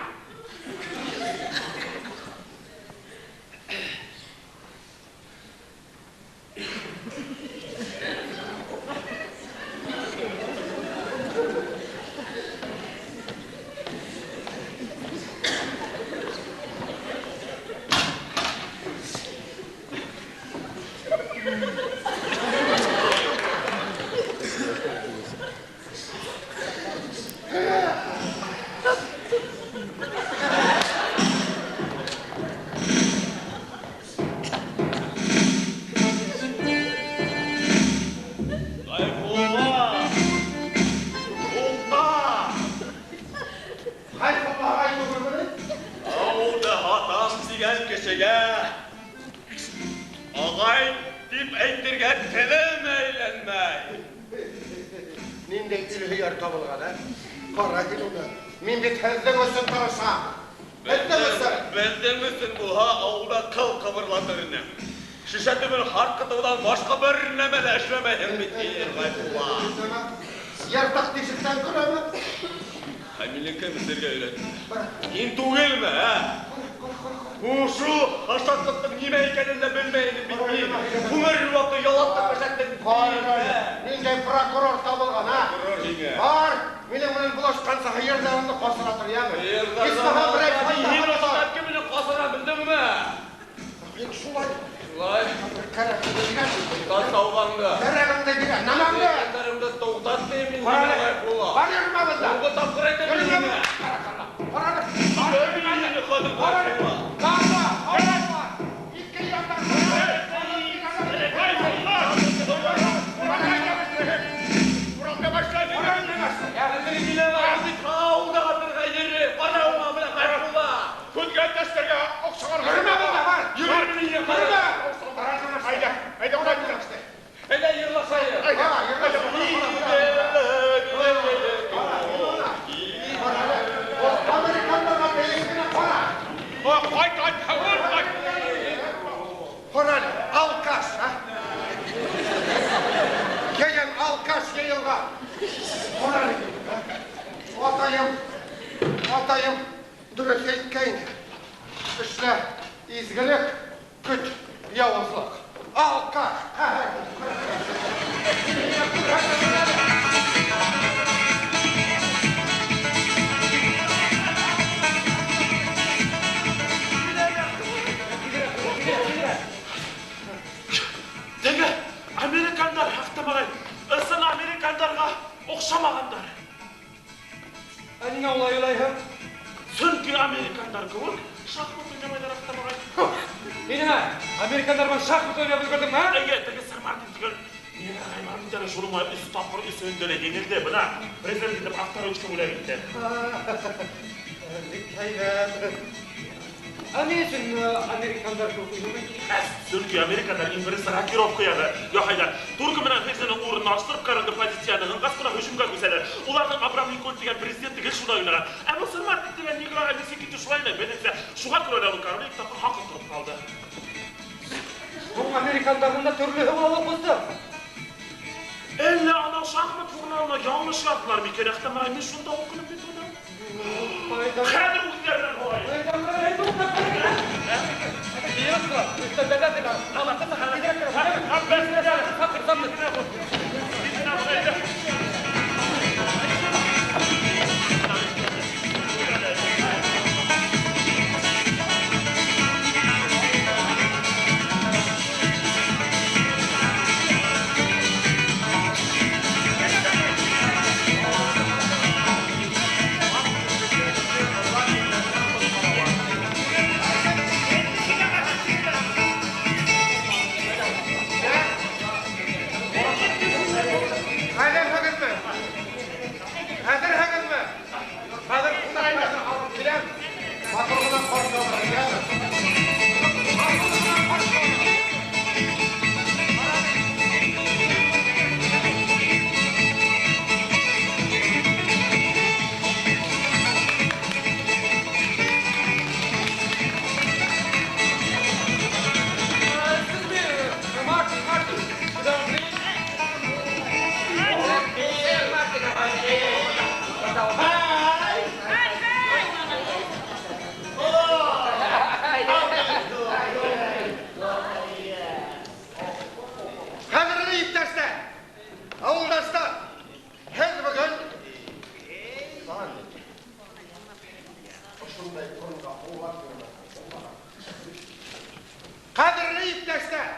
Иптәштәр,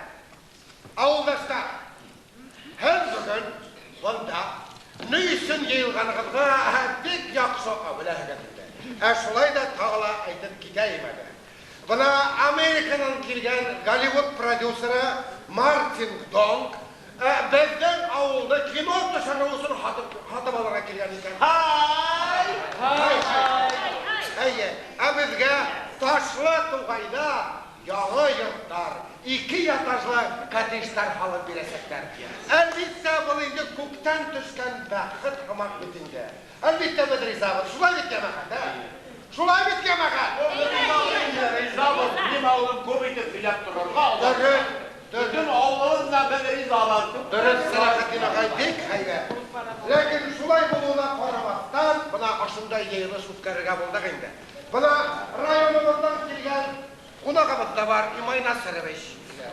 ауылдаштар, һеҙ бөгөн бында ни өсөн йыйылғанығыҙға бик яҡшы беләһегеҙ инде. Ә шулай ҙа тағы ла әйтеп китәйем әле. Бына Американан килгән Голливуд продюсеры Мартин Донг беҙҙең ауылды кино төшөрөү өсөн һатып алырға килгән икән. Һай! Һай! Эйе, ә беҙгә Ташлы туғайҙа яңы йорттар, 2 этажлы коттедждар һалып бирәсәктәр. Әлбиттә, был инде күктән төшкән бәхет һымаҡ бит инде. Әлбиттә, беҙ ризабыҙ. Шулай бит, йәмәғәт, ә? Шулай бит, йәмәғәт? Ризабыҙ, минең ауылым күп итеп һөйләп торорға. Дөрөҫ. Бөтөн ауылыбыҙ да беҙ ризабыҙ. Дөрөҫ, Сәләхетдин ағай, бик һәйбәт. Ләкин шулай булыуына ҡарамаҫтан, бына ошондай йыйылыш үткәрергә булдыҡ инде. Бына районыбыҙҙан килгән ҡунағыбыҙ ҙа бар, Имай Насырович.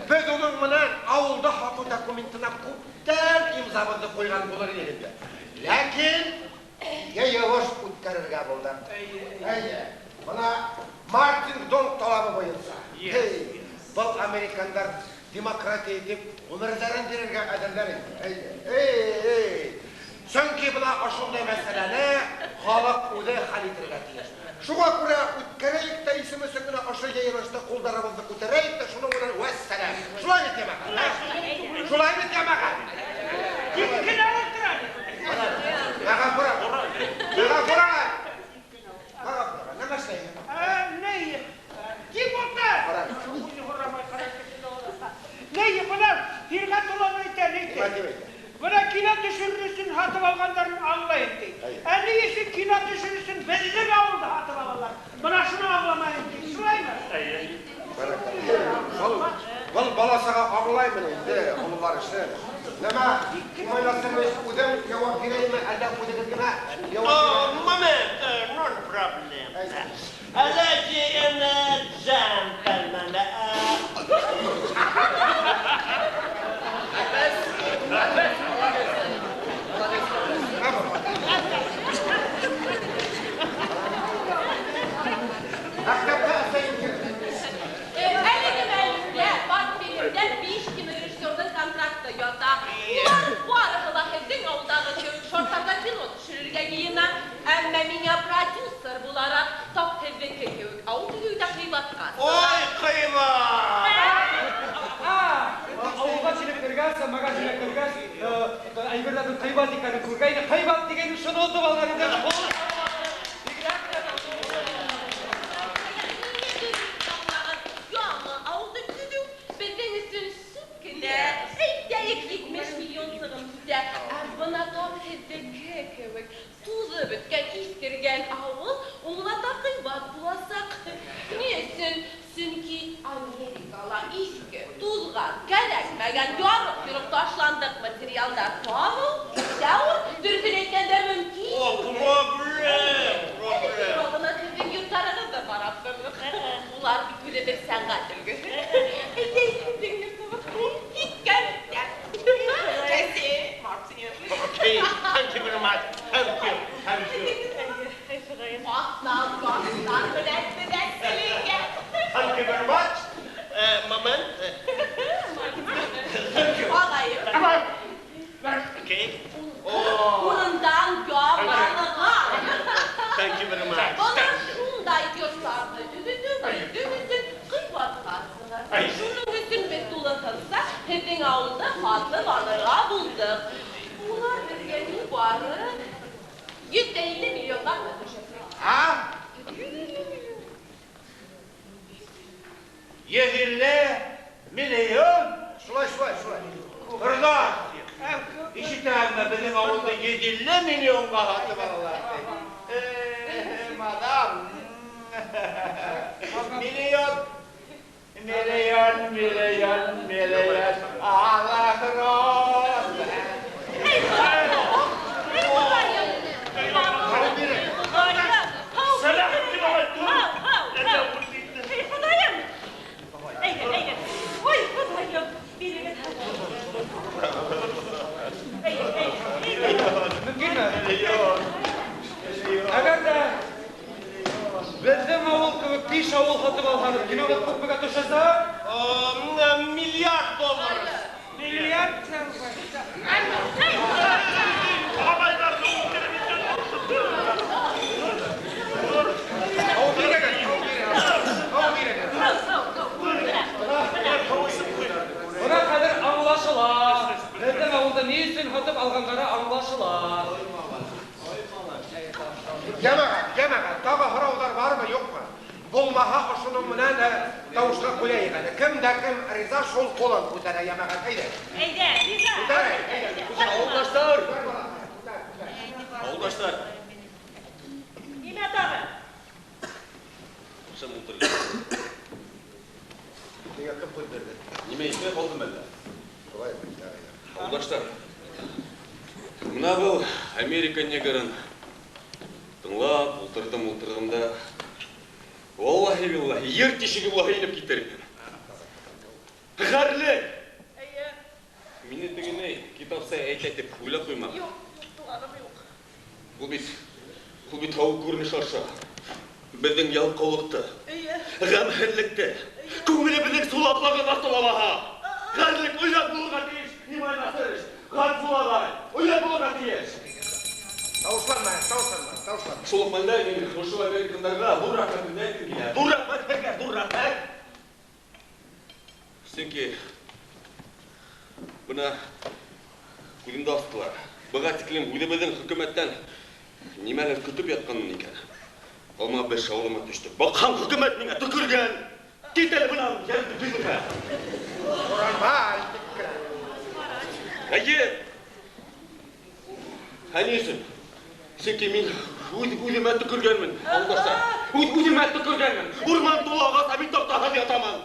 Беҙ уның менән ауылда һатыу документына күптән имзабыҙҙы ҡуйған булыр инек инде. Ләкин йыйылыш үткәрергә булдыҡ. Эйе, бына Мартин Донг талабы буйынса. Эй, был американдар демократия тип ғүмерҙәрен бирергә әҙерләр инде. Эйе, эй, сөнки бына ошондай мәсьәләне халыҡ үҙе хәл итергә тейеш. Шуға күрә үткәрәйек тә исем өсөн генә ошо йыйылышта ҡулдарыбыҙҙы күтәрәйек тә шуның менән вәссәләм. Шулай бит, йәмәғәт? Шулай бит, йәмәғәт? Тик кенә ултыра. Мәғәфүрә, Мәғәфүрә! Мәғәфүрә, нәмә эшләйһең? Ни? Тик ултыр. Ни, бына Фирғәт улан әйтә, ни? Бына кино төшөрөр өсөн һатып алғандарын аңлайым ти. Ә ни өсөн кино төшөрөр өсөн беҙҙең ауылда һатып алалар? Бына шуны аңламайым ти. Шулаймы? Был бала-саға аңлаймын инде, ололар эше. Нәмә, Имай Насырович, үҙең яуап бирәйме, әллә үҙегеҙ генә яуап бирәйме? Момент, ноль проблем. Леди и джентльмены. Әлеге мәлдә портфелемдә 5 кинорежиссерҙың контракты ята. Улар барыһы ла һеҙҙең ауылдағы кеүек шарттарҙа кино төшөрөргә йыйына. Әммә миңә продюсер булараҡ тап һеҙҙеке кеүек ауыл төҙөү ҙә ҡыйбатҡа. Ой, ҡыйбат! Ауылға килеп кергәс, магазинға кергәс, әйберҙәрҙең ҡыйбат икәнен күргәйне, ҡыйбат тигән шуны отоп алған инде. Яңы ауылды төҙөү беҙҙең өсөн сүп кенә. Әйтәйек, 70 миллион сығым китә. Ә бына тап һеҙҙеке кеүек туҙып бөткән, иҫкергән ауыл уңлата ҡыйбат буласаҡ. Ни өсөн? Сөнки Америкала иҫке, туҙған, кәрәкмәгән, ярыҡ-йороҡ ташландыҡ материалдар табыу дәүер, дөрөҫөн әйткәндә, мөмкин. О, проблем, проблем. Бына һеҙҙең йорттарығыҙҙы ҡарап торҙоҡ. Улар бит үҙе бер сәнғәт өлгөһө. Әйтәйек, һеҙҙең йортоғоҙ киткән. Jesse, Martin. Okay, thank you very much. Thank you, thank you. Аҫтан, баҫтан, беләк-беләк селенгән. Thank you very much. Moment. Thank you. Ағайым. Okay. Урындан яманған. Thank you very much. Бына шундай йорттарҙы төҙөтөү беҙҙең өсөн ҡыйбатҡа сыға. Шуның өсөн беҙ тулыһынса һеҙҙең ауылды һатып алырға булдыҡ. Улар беҙгә ни бары 150 миллионға ғына төшәсәк. А? 150 миллион? Шулай, шулай, шулай. Ҡорҙаш, ишетәһеңме, беҙҙең ауылды 150 миллионға һатып алалар. Мадам, миллион, миллион, миллион, миллион, Аллах розы. Эй, Хоҙайым! Эй, Хоҙайым! Сәләхетдин ағай, тор. Эй, Хоҙайым! Әйҙә, әйҙә. Ой, Хоҙайым, бирегеҙ. Әйҙә, әйҙә. Мөмкинме? Әгәр ҙә беҙҙең ауыл кеүек 5 ауыл һатып алһағыҙ, киноға күпмегә төшәсәк? Миллион. ни өсөн һатып алғандары аңлашыла. Йәмәғәт, йәмәғәт, тағы һорауҙар бармы, юҡмы? Булмаһа, ошоноң менән тауышҡа ҡуяйыҡ әле. Кем дә кем риза, шул ҡулын күтәрә, йәмәғәт, әйҙә. Әйҙә, риза. Күтәрәйек, әйҙә. Ауылдаштар! Ауылдаштар! Нимә тағы? Шым ултырған. Миңә кем ҡуйып бирҙе? Нимә итмәй ҡалдым әллә? Шулай, Ауылдаштар, мына был Америка негрын тыңлап ултырҙым, ултырҙым да, валлаһи биллаһи, ер тишеге булһа инеп китер инем. Ғәрлек! Әйе. Мине тегенәй китапса әйтә тип уйлап ҡуймағыҙ. Юҡ, туғаным, юҡ. Ул бит һау күренеш аша беҙҙең ялҡаулыҡты, Әйе. ғәмһеҙлекте, күңелебеҙҙең сулаҡлығын асыламаһа. Ғәрлек оят булырға тейеш, Нимай Насырович, Ғәфүр ағай, оят булырға тейеш. Тауышланма, тауышланма, тауышланма. Шул уҡ мәлдә мин ошо американдарға ҙур рәхмәтемде әйткем килә. Ҙур рәхмәт һеҙгә, ҙур рәхмәт. Сөнки бына күҙемде астылар. Быға тиклем үҙебеҙҙең хөкүмәттән нимәлер көтөп ятҡанмын икән. Алма бер шаулама төштө. Баҡһаң, хөкүмәт миңә төкөргән. Кит әле бынан, йәнде төҙөрмә. Һоранма, әйтеп кенә. Әйе. Ә ни өсөн? Сөнки мин үҙ үҙемә төкөргәнмен, ауылдаштар. Үҙ үҙемә төкөргәнмен. Урман тулы ағас, ә мин таҡтаһыҙ ятаман.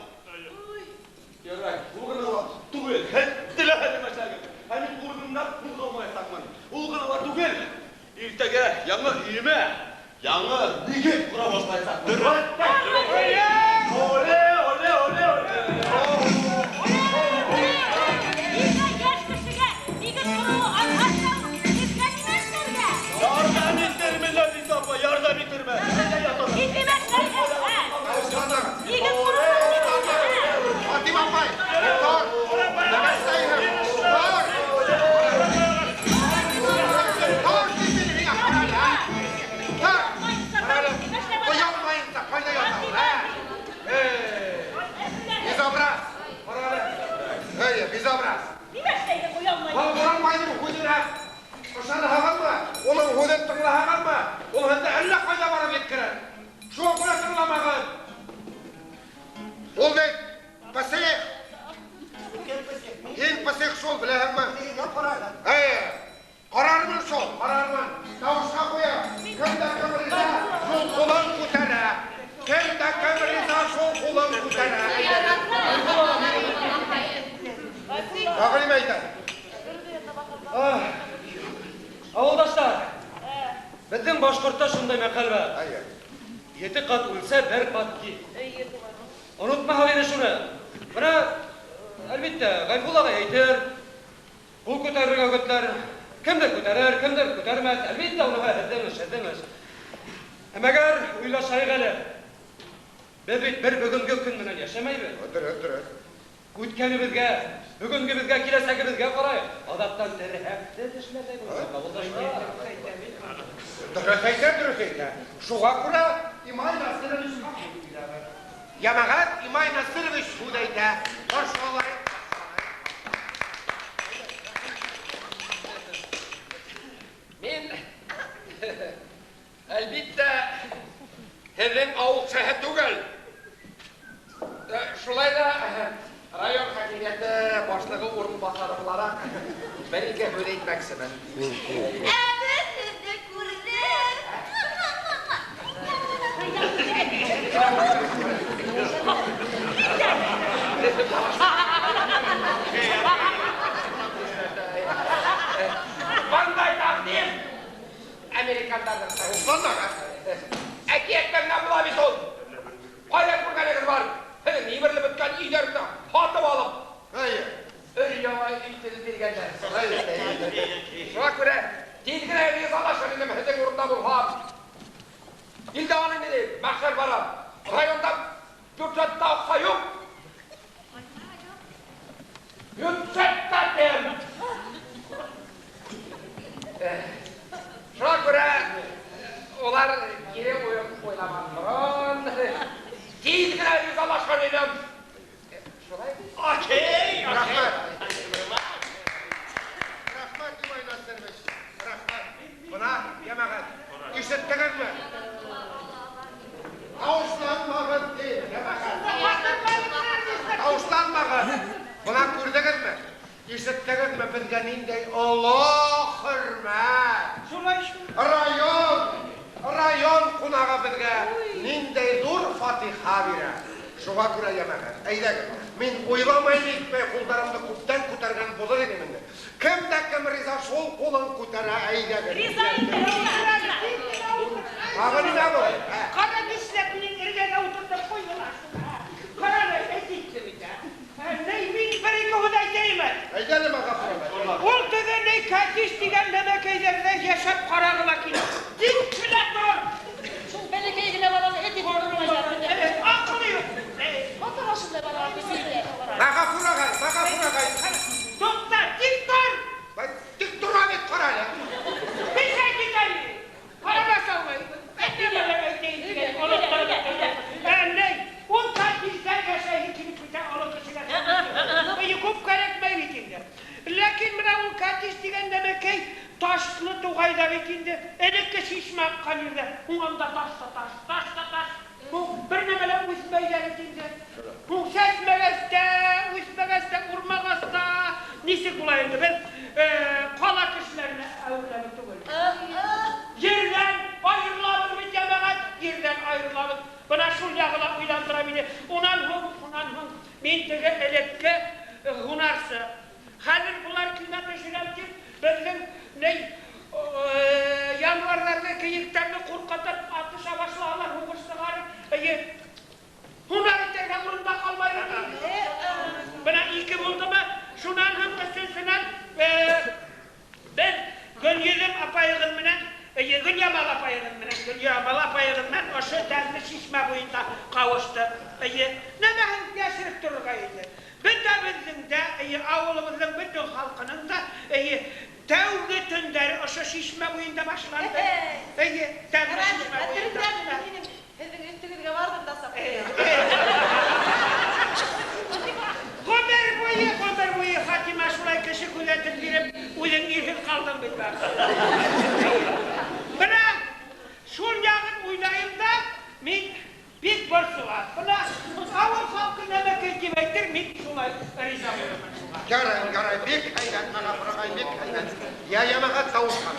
Ярай, ул ғына ла түгел. Һеҙ теләһә нимә эшләгеҙ. Ә мин урынымдан ҡуҙғалмаясаҡмын. Ул ғына ла түгел. Иртәгә яңы өйөмә яңы нигеҙ ҡора башлаясаҡмын. Оле, оле, оле, оле. Нигә йәш кешегә нигеҙ ҡороуы анһат та ул? Һеҙгә нимә эшләргә? Ярҙам итермен, Ләзизә апай, ярҙам итермен. Әйҙә ятығыҙ. Һин нимә эшләргә? Нигеҙ ҡороуы Фатима апай, тор. Нимә эшләйһең? Тор. Тор тип мин һиңә, ҡара әле, ә? Тор. Ҡара әле. Оялмайынса ҡайҙа ятаһың, ә? Безобраз. Ҡара әле. Әйе, безобраз. Нимә эшләйһең, оялмай? Был Буранбайҙың һүҙенә ышанаһығыҙмы? Уның һүҙен тыңлаһығыҙмы? Ул һеҙҙе әллә ҡайҙа барып еткерер. Шуға күрә тыңламағыҙ. Ул бит псих. Һин псих шул, беләһеңме? Әйе, ҡарармын шул, ҡарармын. Тауышҡа ҡуям. Кем дә кем риза, шул ҡулын күтәрә. Кем дә кем риза, шул ҡулын күтәрә. Тағы нимә әйтә? Ауылдаштар, беҙҙең башҡортта шундай мәҡәл бар. Әйе. Ете ҡат үлсә, бер ҡат кит. Онотмағыҙ инде шуны. Бына, әлбиттә, Ғәйфулла ағай әйтер, ҡул күтәрергә өгөтләр. Кемдер күтәрер, кемдер күтәрмәҫ. Әлбиттә, уныһы һеҙҙең эш, һеҙҙең эш. Мәгәр уйлашайыҡ әле. Беҙ бит бер бөгөнгө көн менән йәшәмәйбеҙ. Дөрөҫ, дөрөҫ. Үткәнебеҙгә, бөгөнгөбөҙгә, киләсәгебеҙгә ҡарайыҡ. Аҙаҡтан терһәкте тешләрҙәй буласаҡ, ауылдаштар. Дөрөҫ әйтә, дөрөҫ әйтә. Шуға күрә Имай Насыровичҡа һүҙ бирәбеҙ. Йәмәғәт, Имай Насырович һүҙ әйтә. Баш алайыҡ. Мин, әлбиттә, һеҙҙең ауыл кешеһе түгел. Шулай ҙа район хакимиәте башлығы урынбаҫары булараҡ бер-ике һүҙ әйтмәксемен. Ә беҙ һеҙҙе күрҙек. Бындай тәҡдим американдарҙың. Әкиәттән генә була бит ул. Ҡайҙа күргәнегеҙ бар? Һеҙҙең ебәрелеп бөткән өйҙәрҙе һатып алып, Әйе. өр яңы өй төҙөп биргәндәр. Шуға күрә тиҙ генә ризалашыр инем һеҙҙең урында булһам. Илдә уның ни мәхшәр бара. Районда бюджетта аҡса юҡ. Бюджетта тим. Шуға күрә улар кире уйламан борон тиҙ генә ризалашыр инем. Шулай бит? Окей, окей. Рәхмәт. Ишеттегеҙме, беҙгә ниндәй оло хөрмәт. Шулай шул. Район ҡунағы беҙгә ниндәй ҙур фатиха бирә. Шуға күрә, йәмәғәт, әйҙәгеҙ, мин уйламай нитмәй ҡулдарымды күптән күтәргән булыр инем инде. Кем дә кем риза, шул ҡулын күтәрә, әйҙәгеҙ. Риза инде, риза. Тағы нимә был? Ҡара, нишләп минең эргәгә ултыртып ҡуйҙылар? Ҡара, әйтәйем бит. Ней, мин бер ике һүҙ әйтәйем әле. Әйҙә әле, Мәғәфүр ағай. Ул теге ней кәтиш тигән нәмәкәйҙәрҙә йәшәп ҡарағы ла килә. Тик кенә тор. Шул бәләкәй генә баланы эт итеп Аҡылы юҡ. Мәғәфүр ағай, Мәғәфүр ағай. Туҡта, тик тор. Тик тора бит, ҡара әле. Бисә кит әле. Ҡарамаҫ улай. Ней, ул кәтиштәр йәшәһе килеп китә оло кешегә. Күп кәрәкмәй бит инде. Ләкин бына ул кәтиш тигән нәмәкәй ташлы туғайҙа бит инде. Элекке шишмә аҡҡан ерҙә. Уңында таш та таш, таш та таш. Бер нәмә лә үҫмәй бит инде. Сәсмәгәс тә, үҫмәгәс тә, урмағас та. Нисек була инде? Беҙ ҡала кешеләренә әүереләбеҙ түгел. Ерҙән айырылабыҙ бит, йәмәғәт, ерҙән айырылабыҙ. Бына шул яғы ла уйландыра мине. Унан һуң мин теге элекке һунарсы. Хәҙер былар кино төшөрәм тип, беҙҙең ней януарҙарҙы, кейектәрҙе ҡурҡытып атыша башлаһалар, һуғыш сығарып, һунар итергә урын да ҡалмай. Бына ике булдымы? Шунан һуң өсөнсөнән беҙ Гөлйөҙөм апайығыҙ менән, Гөлйамал апайығыҙ менән, Гөлйамал апайығыҙ менән ошо тәмле шишмә буйында ҡауыштыҡ. Нәмәһен йәшереп торорға инде. Бөтәбеҙҙең дә, ауылыбыҙҙың бөтөн халҡының да тәүге төндәре ошо шишмә буйында башланды. Тәмле шишмә буйында. Һеҙҙең өҫтөгөҙгә барҙым да саҡ. Ғүмер буйы Фатима шулай кеше күҙәтеп биреп, үҙең ирһеҙ ҡалдың бит. Бына шул яғын уйлайым да, мин бик борсолам. Бына ауыл халҡы нәмәкәй тип әйтер, мин шулай риза булырмын шуға. Ярай, ярай, бик һәйбәт, Мәғәфүр ағай, бик һәйбәт. Йә, йәмәғәт, тауышҡа.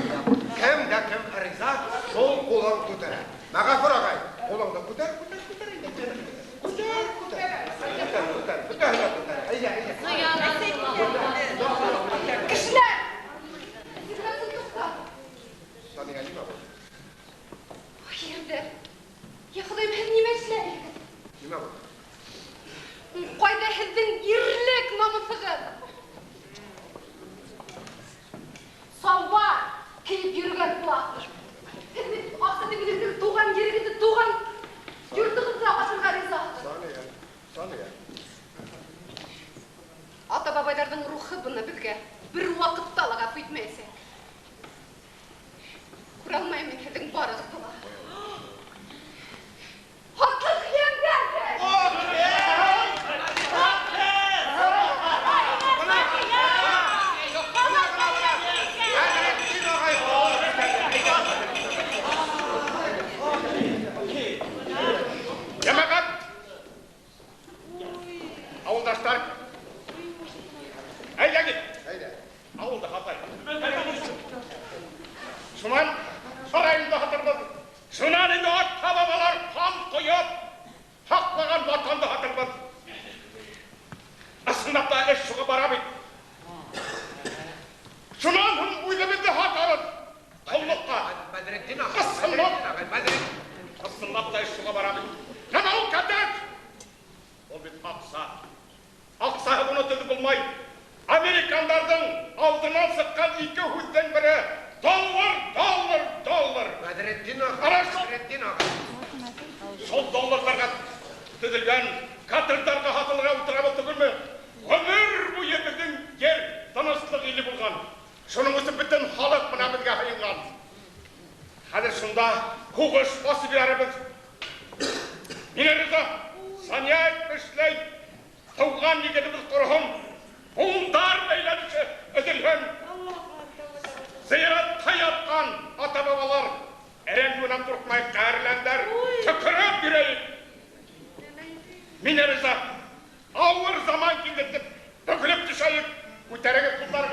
Кем дә кем риза, шул ҡулын күтәрә. Мәғәфүр ағай, ҡулыңды күтәр, күтәр, күтәр, күтәр, күтәр, күтәр, күтәр, күтәр, бөтәһе лә күтәр. Әйҙә, әйҙә. Кешеләр! Сиңа туҡта. Сания, нимә булды? Ай, ирҙәр. Йә Хоҙайым, һеҙ нимә эшләйһегеҙ? Нимә булды? Ҡайҙа һеҙҙең ирлек намыҫығыҙ? Салбар кейеп йөрөгән булаһығыҙ. Һеҙ бит аҡса тип үҙегеҙҙең тыуған ерегеҙҙе, тыуған йортоғоҙҙо ашарға ризаһығыҙ. Сания, Сания. Ата-бабайҙарҙың рухы быны беҙгә бер ваҡытта ла ғәфү итмәйәсәк. Күрә алмайым мин һеҙҙең барығыҙҙы ла. Һатлыҡ йәндәрҙе! Бәҙретдин ағай. Йәмәғәт, ауылдаштар, әйҙәгеҙ. Әйҙә. Ауылды һатайыҡ. Шунан һарайымды һатырбыҙ. Шунан инде ата-бабалар ҡан ҡойоп һаҡлаған ватанды һатырбыҙ. Ысынлап та эш шуға бара бит. Шунан һуң үҙебеҙҙе һатабыҙ. Ҡоллоҡҡа. Бәҙретдин ағай. Ысынлап. Бәҙретдин ағай, Бәҙрет. Ысынлап та эш шуға бара бит. Нәмә ул коттедж? Ул бит аҡса. Аҡсаһыҙ уны төҙөп булмай. Американдарҙың алдынан сыҡҡан ике һүҙҙең бере доллар, доллар, доллар. Бәҙретдин ағай, Ана шул Бәҙретдин ағай. Шул долларҙарға төҙөлгән коттедждарға һатылырға ултырабыҙ түгелме? Ғүмер буйы беҙҙең ер тыныслыҡ иле булған. Шуның өсөн бөтөн халыҡ бына беҙгә һыйынған. Хәҙер шунда һуғыш басып ебәрәбеҙ. Мин риза, Сания әйтмешләй, тыуған егетебеҙ ҡороһон, быуындар бәйләнеше өҙөлһөн. Зыяратта ятҡан ата-бабалар әрәмдүенән ҡурҡмай ҡәрләндәр, төкөрөп йөрәйек. Мин риза, ауыр заман килде тип бөгөлөп төшәйек, күтәрегеҙ ҡулдарығыҙҙы.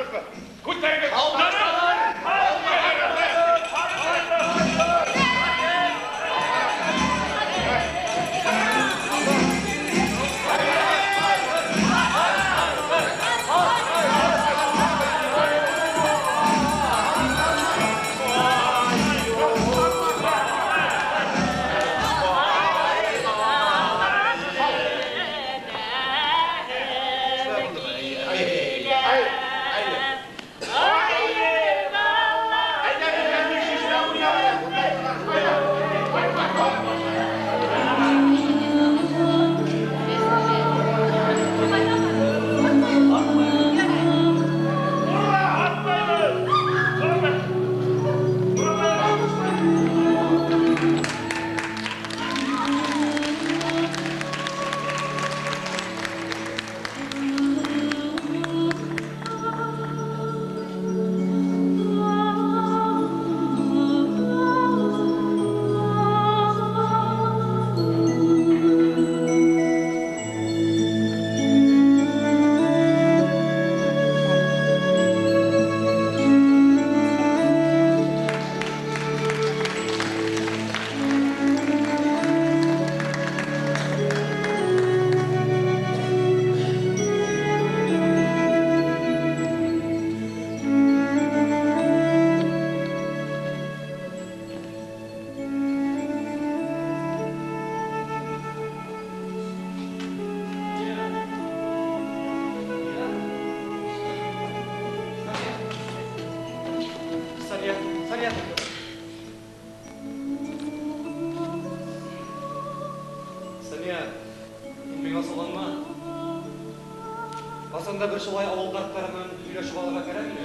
Хакында бер шулай авыл картлары менән һөйләшеп алырға кәрәк ине.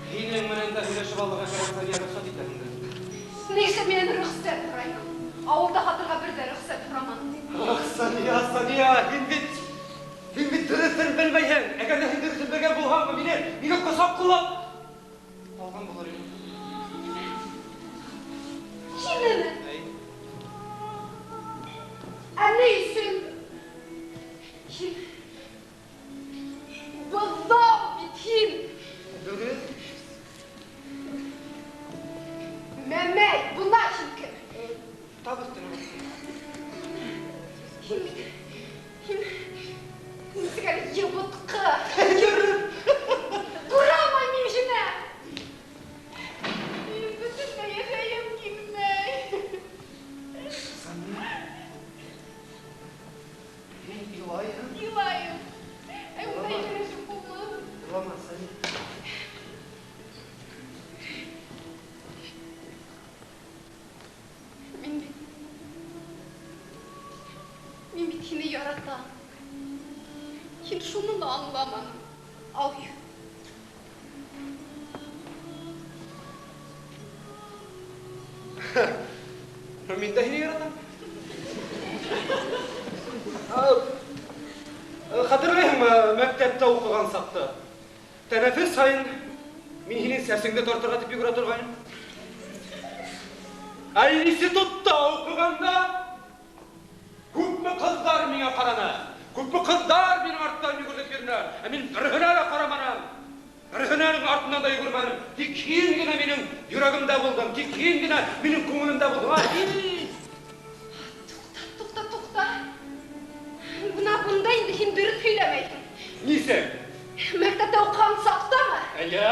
Һинең менән дә һөйләшеп алырға кәрәк, Сания, рөхсәт итәһеңдер. Ни эшләп минән рөхсәт һорайһың? Ауылда һатырға бер ҙә рөхсәт һораманым. Ах, Сания, Сания, һин бит дөрөҫөн белмәйһең. Әгәр ҙә һин дөрөҫөн белгән булһаң, мине ҡосаҡлап алған булыр инең. Һинеме? Ә ни өсөн? Һин быҙау бит һин. Дөрөҫ. Мәмәй, бына һин кем? Тап өҫтөнә. Һин бит, һин нисек әле йыбытҡы. Күрә алмайым мин һине. Минең бөтөнләй йәшәйем килмәй. Сания, һин илайһың? Илайым. Ә унда йәшәп булмаҫ. Илама, Сания. Мин бит һине яратам. Һин шуны ла аңламаның. Ай. Мин дә һине яратам. Хәтерләйһеңме, мәктәптә уҡыған саҡта? Тәнәфес һайын мин һинең сәсеңде тартырға тип йүгерә торғайным. Ә институтта уҡығанда күпме ҡыҙҙар миңә ҡараны, күпме ҡыҙҙар минең арттан йүгереп йөрөнө. Ә мин береһенә лә ҡараманым, береһенең артынан да йүгермәнем. Тик һин генә минең йөрәгемдә булдың, тик һин генә минең күңелемдә булдың. Туҡта, туҡта, туҡта. Бына бында инде һин дөрөҫ һөйләмәйһең. Нисек? Мәктәптә уҡыған саҡтамы? Эйе.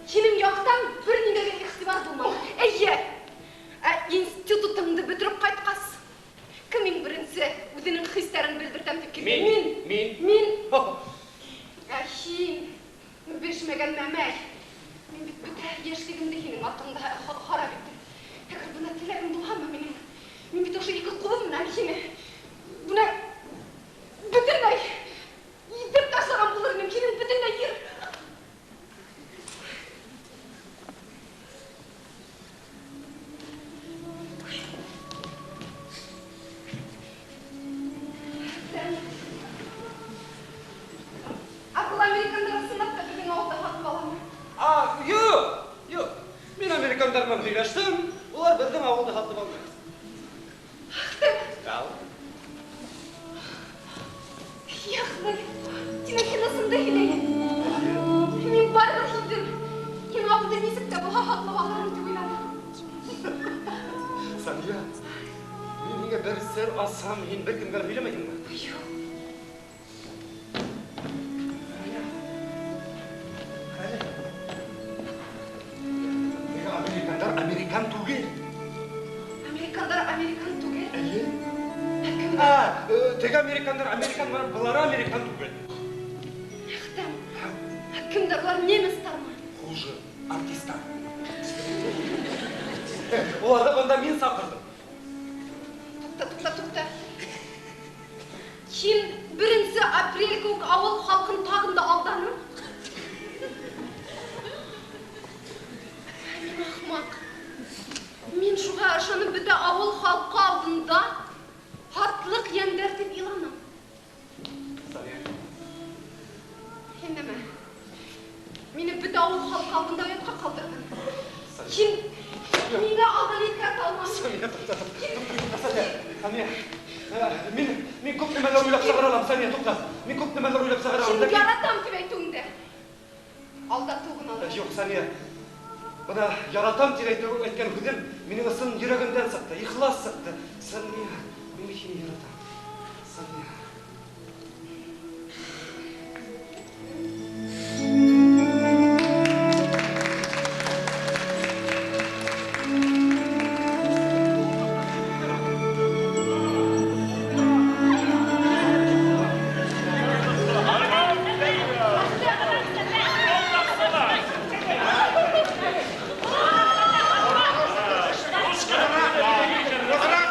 Һинең яҡтан бер ниндәй ҙә иғтибар булманы. Эйе. Ә институтыңды бөтөрөп ҡайтҡас, кем иң беренсе үҙенең хистәрен белдертәм тип килде? Мин. Мин. Мин. Мин. Ә һин бешмәгән мәмәй. Мин бит бөтә йәшлегемде һинең артыңда харап иттем. Әгәр бына теләгем булһамы минең? Мин бит ошо ике ҡулым менән һине бына бөтөнләй итеп ташлаған булыр инем. Һинең бөтөнләй ер. Ә был американдар ысынлап та беҙҙең ауылда һатып аламы? Юҡ, юҡ. Мин американдар менән һөйләштем. Улар беҙҙең ауылда һатып алмай. Әхтәм. Яҡлай. Тимәк, һин ысынды һөйләйһең. Мин барыбер һиҙҙем. Һин ауылды нисек тә булһа һатлап алырым тип уйланым. Сания, мин һиңә бер сер асһам, һин бер кемгә лә һөйләмәйһеңме? Юҡ. Американдар американ түгел. Американдар американ түгел? Эйе. Ә кем? Теге американдар американ бар, былары американ түгел. Әхтәм. Ә кемдер улар, немецтармы? Хуже, артисттар. Уларҙы бында мин саҡырҙым. Туҡта, туҡта, туҡта. Һин беренсе апрель кеүек ауыл халҡын тағын да алданың? Мин ахмаҡ. Мин шуға ышанып бөтә ауыл халҡы алдында һатлыҡ йәндәр тип иланым. Сания. Һин нәмә? Мине бөтә ауыл халҡы алдында оятҡа ҡалдырҙың. Һин миңә алдан иҫкәртә алманың. Сания, туҡта, туҡта. Сания, Сания. Мин күп нәмәләр уйлап сығара алам, Сания, туҡта. Мин күп нәмәләр уйлап сығара алам. Һин яратам тип әйтеүеңдә алдатыу ғына ла. Юҡ, Сания. Бына яратам тип әйткән һүҙем минең ысын йөрәгемдән сыҡты, ихлас сыҡты. Сания, мин һине яратам. Сания. Нығыраҡ,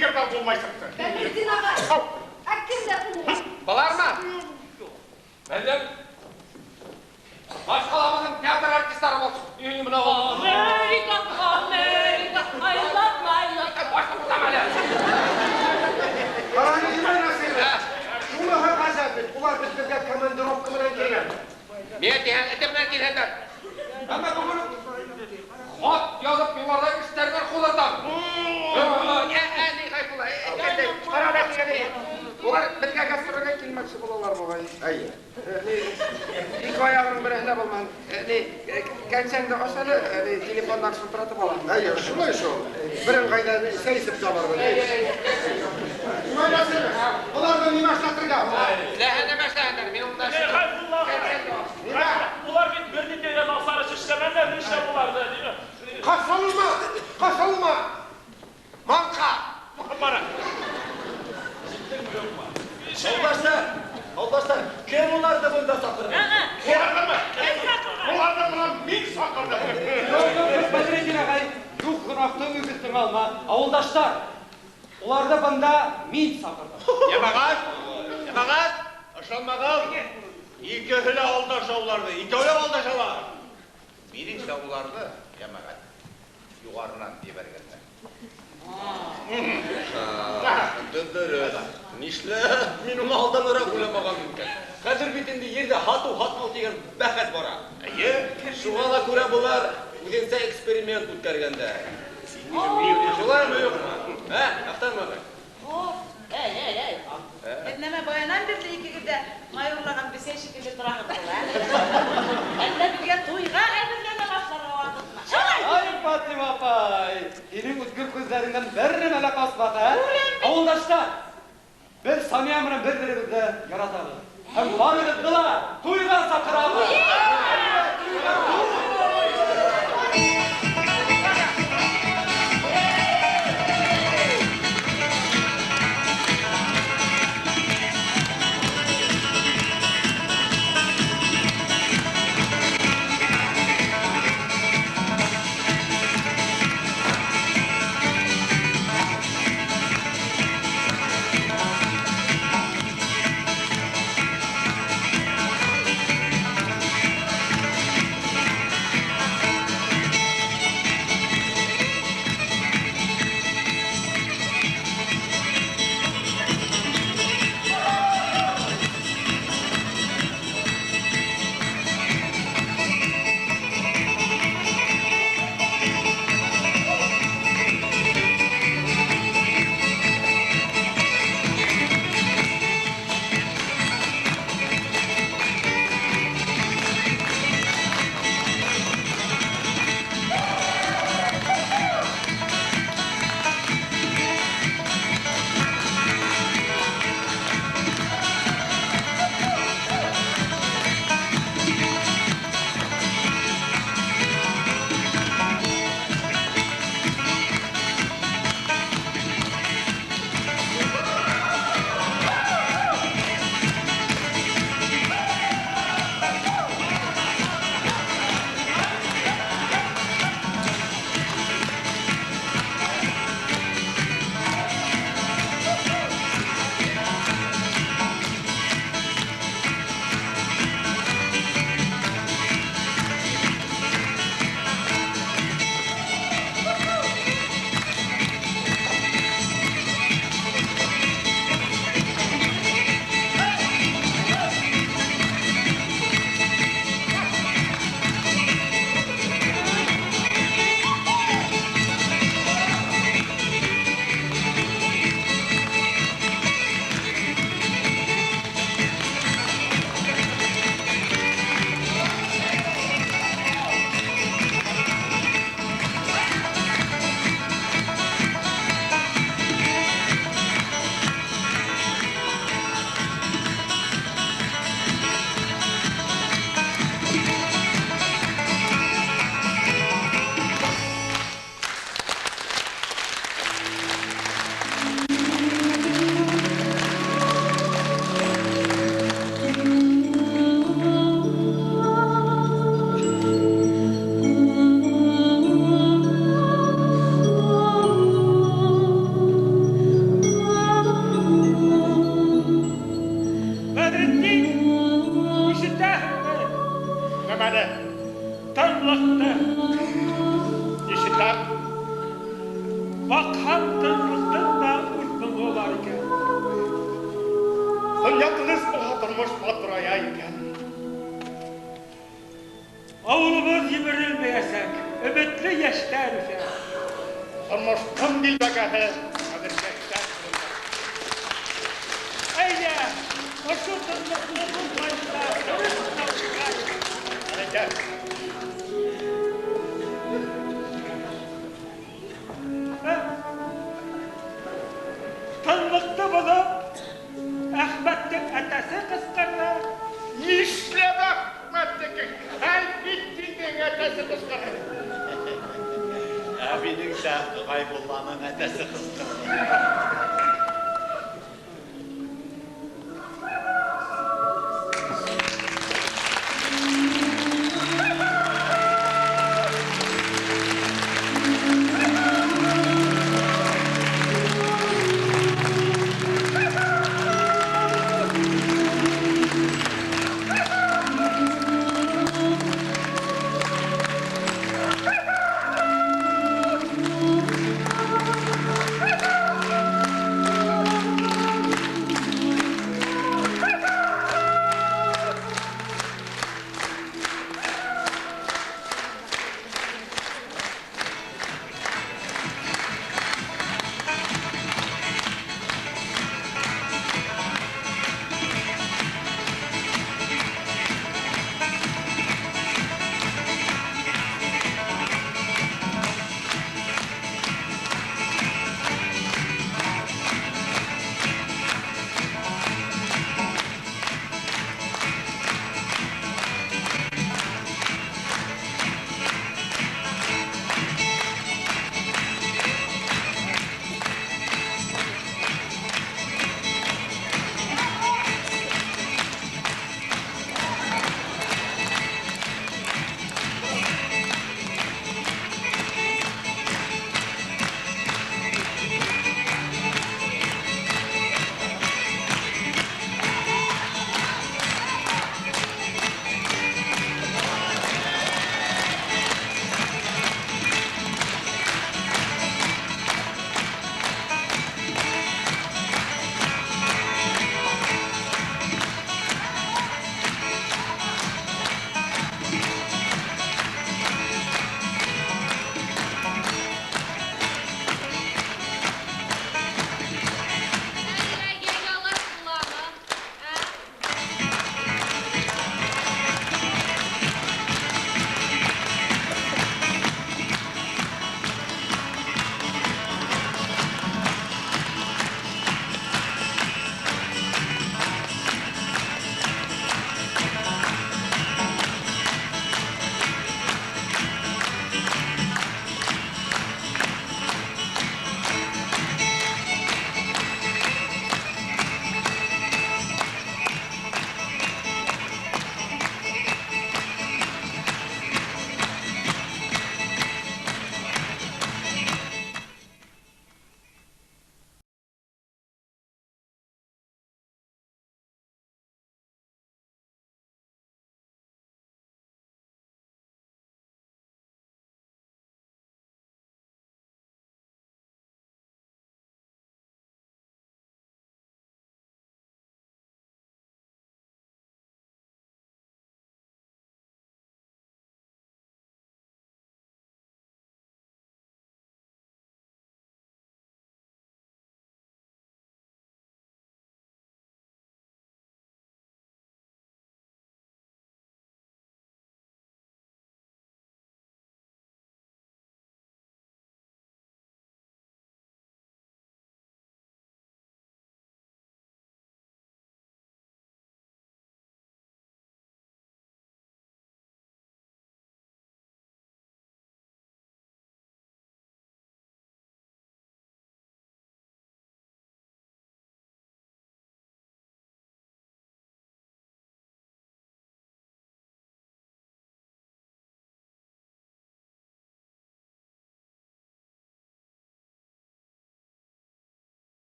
Негр ҙа булмай сыҡты. Бәҙретдин ағай, ә кемдәр һуң улар? Былармы? Беҙҙең баш ҡалабыҙҙың театр артистары булсын. Америка, Америка, I love my life. Башты ҡуртам әле. Ҡараны Имай Насирович, шуныһы ғәжәп бит, улар бит беҙгә командировка менән килгән. Миңә тиһәң, эте менән килһендәр. Әммә бөгөн хат яҙып юларҙа эштәренән ҡыуҙыртам. Ни Ғәйфулла, ҡара улар беҙгә гастролгә килмәксе булалар буғай. Әйе. Ике аяғының береһе лә булмаһын. Ни, кәнсәңде ас әле, ни, телефондан шылтыратып алам. Әйе, шулай шул. Бер ыңғайҙан сәй эсеп тә барырбыҙ. Имай Насирович, быларҙы нимә эшләтергә? Теләһә нәмә эшләһендәр, мин унда Ғәйфулла ағай, улар бит бер ниндәй ҙә насар эш эшләмәнеләр, нишләп уларҙы? Ҡасылма, ҡасылма! Маңҡа! Бара. Ауылдаштар, ауылдаштар, кем уларҙы бында саҡырҙы? Уларҙымы? Кем саҡырған? Уларҙы бына мин саҡырҙым. Юҡ, юҡ, юҡ, Бәҙретдин ағай, юҡ гонаһты үгеҙҙең алма. Ауылдаштар, уларҙы бында мин саҡырҙым. Йәмәғәт, йәмәғәт, ышанмағыҙ. Икеһе лә алдаша уларҙы, икәүләп алдашалар. Минеңсә уларҙы, йәмәғәт, юғарынан ебәргәндәр. Дөрөҫ. Нишләп мин уны алданыраҡ уйламаған икән? Хәҙер бит инде ерҙә һатыу-һатмау тигән бәхәс бара. Эйе. Шуға ла күрә былар үҙенсә эксперимент үткәргәндәр. Шулаймы, юҡмы? Ә, Әхтәм ағай? Эй, эй, эй. Һеҙ нәмә баянан бирле икегеҙ ҙә майорлаған бесәй шикелле тораһығыҙ ул, ә? Әллә беҙгә туйға әҙерләнә башларға ваҡытмы? Шулай! Ай, Фатима апай, һинең үткер күҙҙәреңдән бер нәмә лә ҡасмаҫ, ә? Ауылдаштар, беҙ Самиә менән бер-беребеҙҙе яратабыҙ. Һәм барығыҙҙы ла туйға саҡырабыҙ. Туйға! Тынлыҡты. Ишетәм. Баҡһаң, тынлыҡтың да үҙ моңо бар икән. Донъя тыныс булһа, тормош матурая икән. Ауылыбыҙ емерелмәйәсәк, өмөтлө йәштәр үҫә. Тормоштоң дилбегәһе хәҙер йәштәр ҡулында. Әйҙә, ошо тынлыҡты боҙмайынса тыныс ҡына уҡыйыҡ. Әйҙә. Тынлыҡты боҙоп, Әхмәттең әтәсе ҡысҡырҙы. Нишләп Әхмәттеке? Хәлфетдиндең әтәсе ҡысҡырҙы. Ә минеңсә, Ғәйбулланың әтәсе ҡысҡырҙы.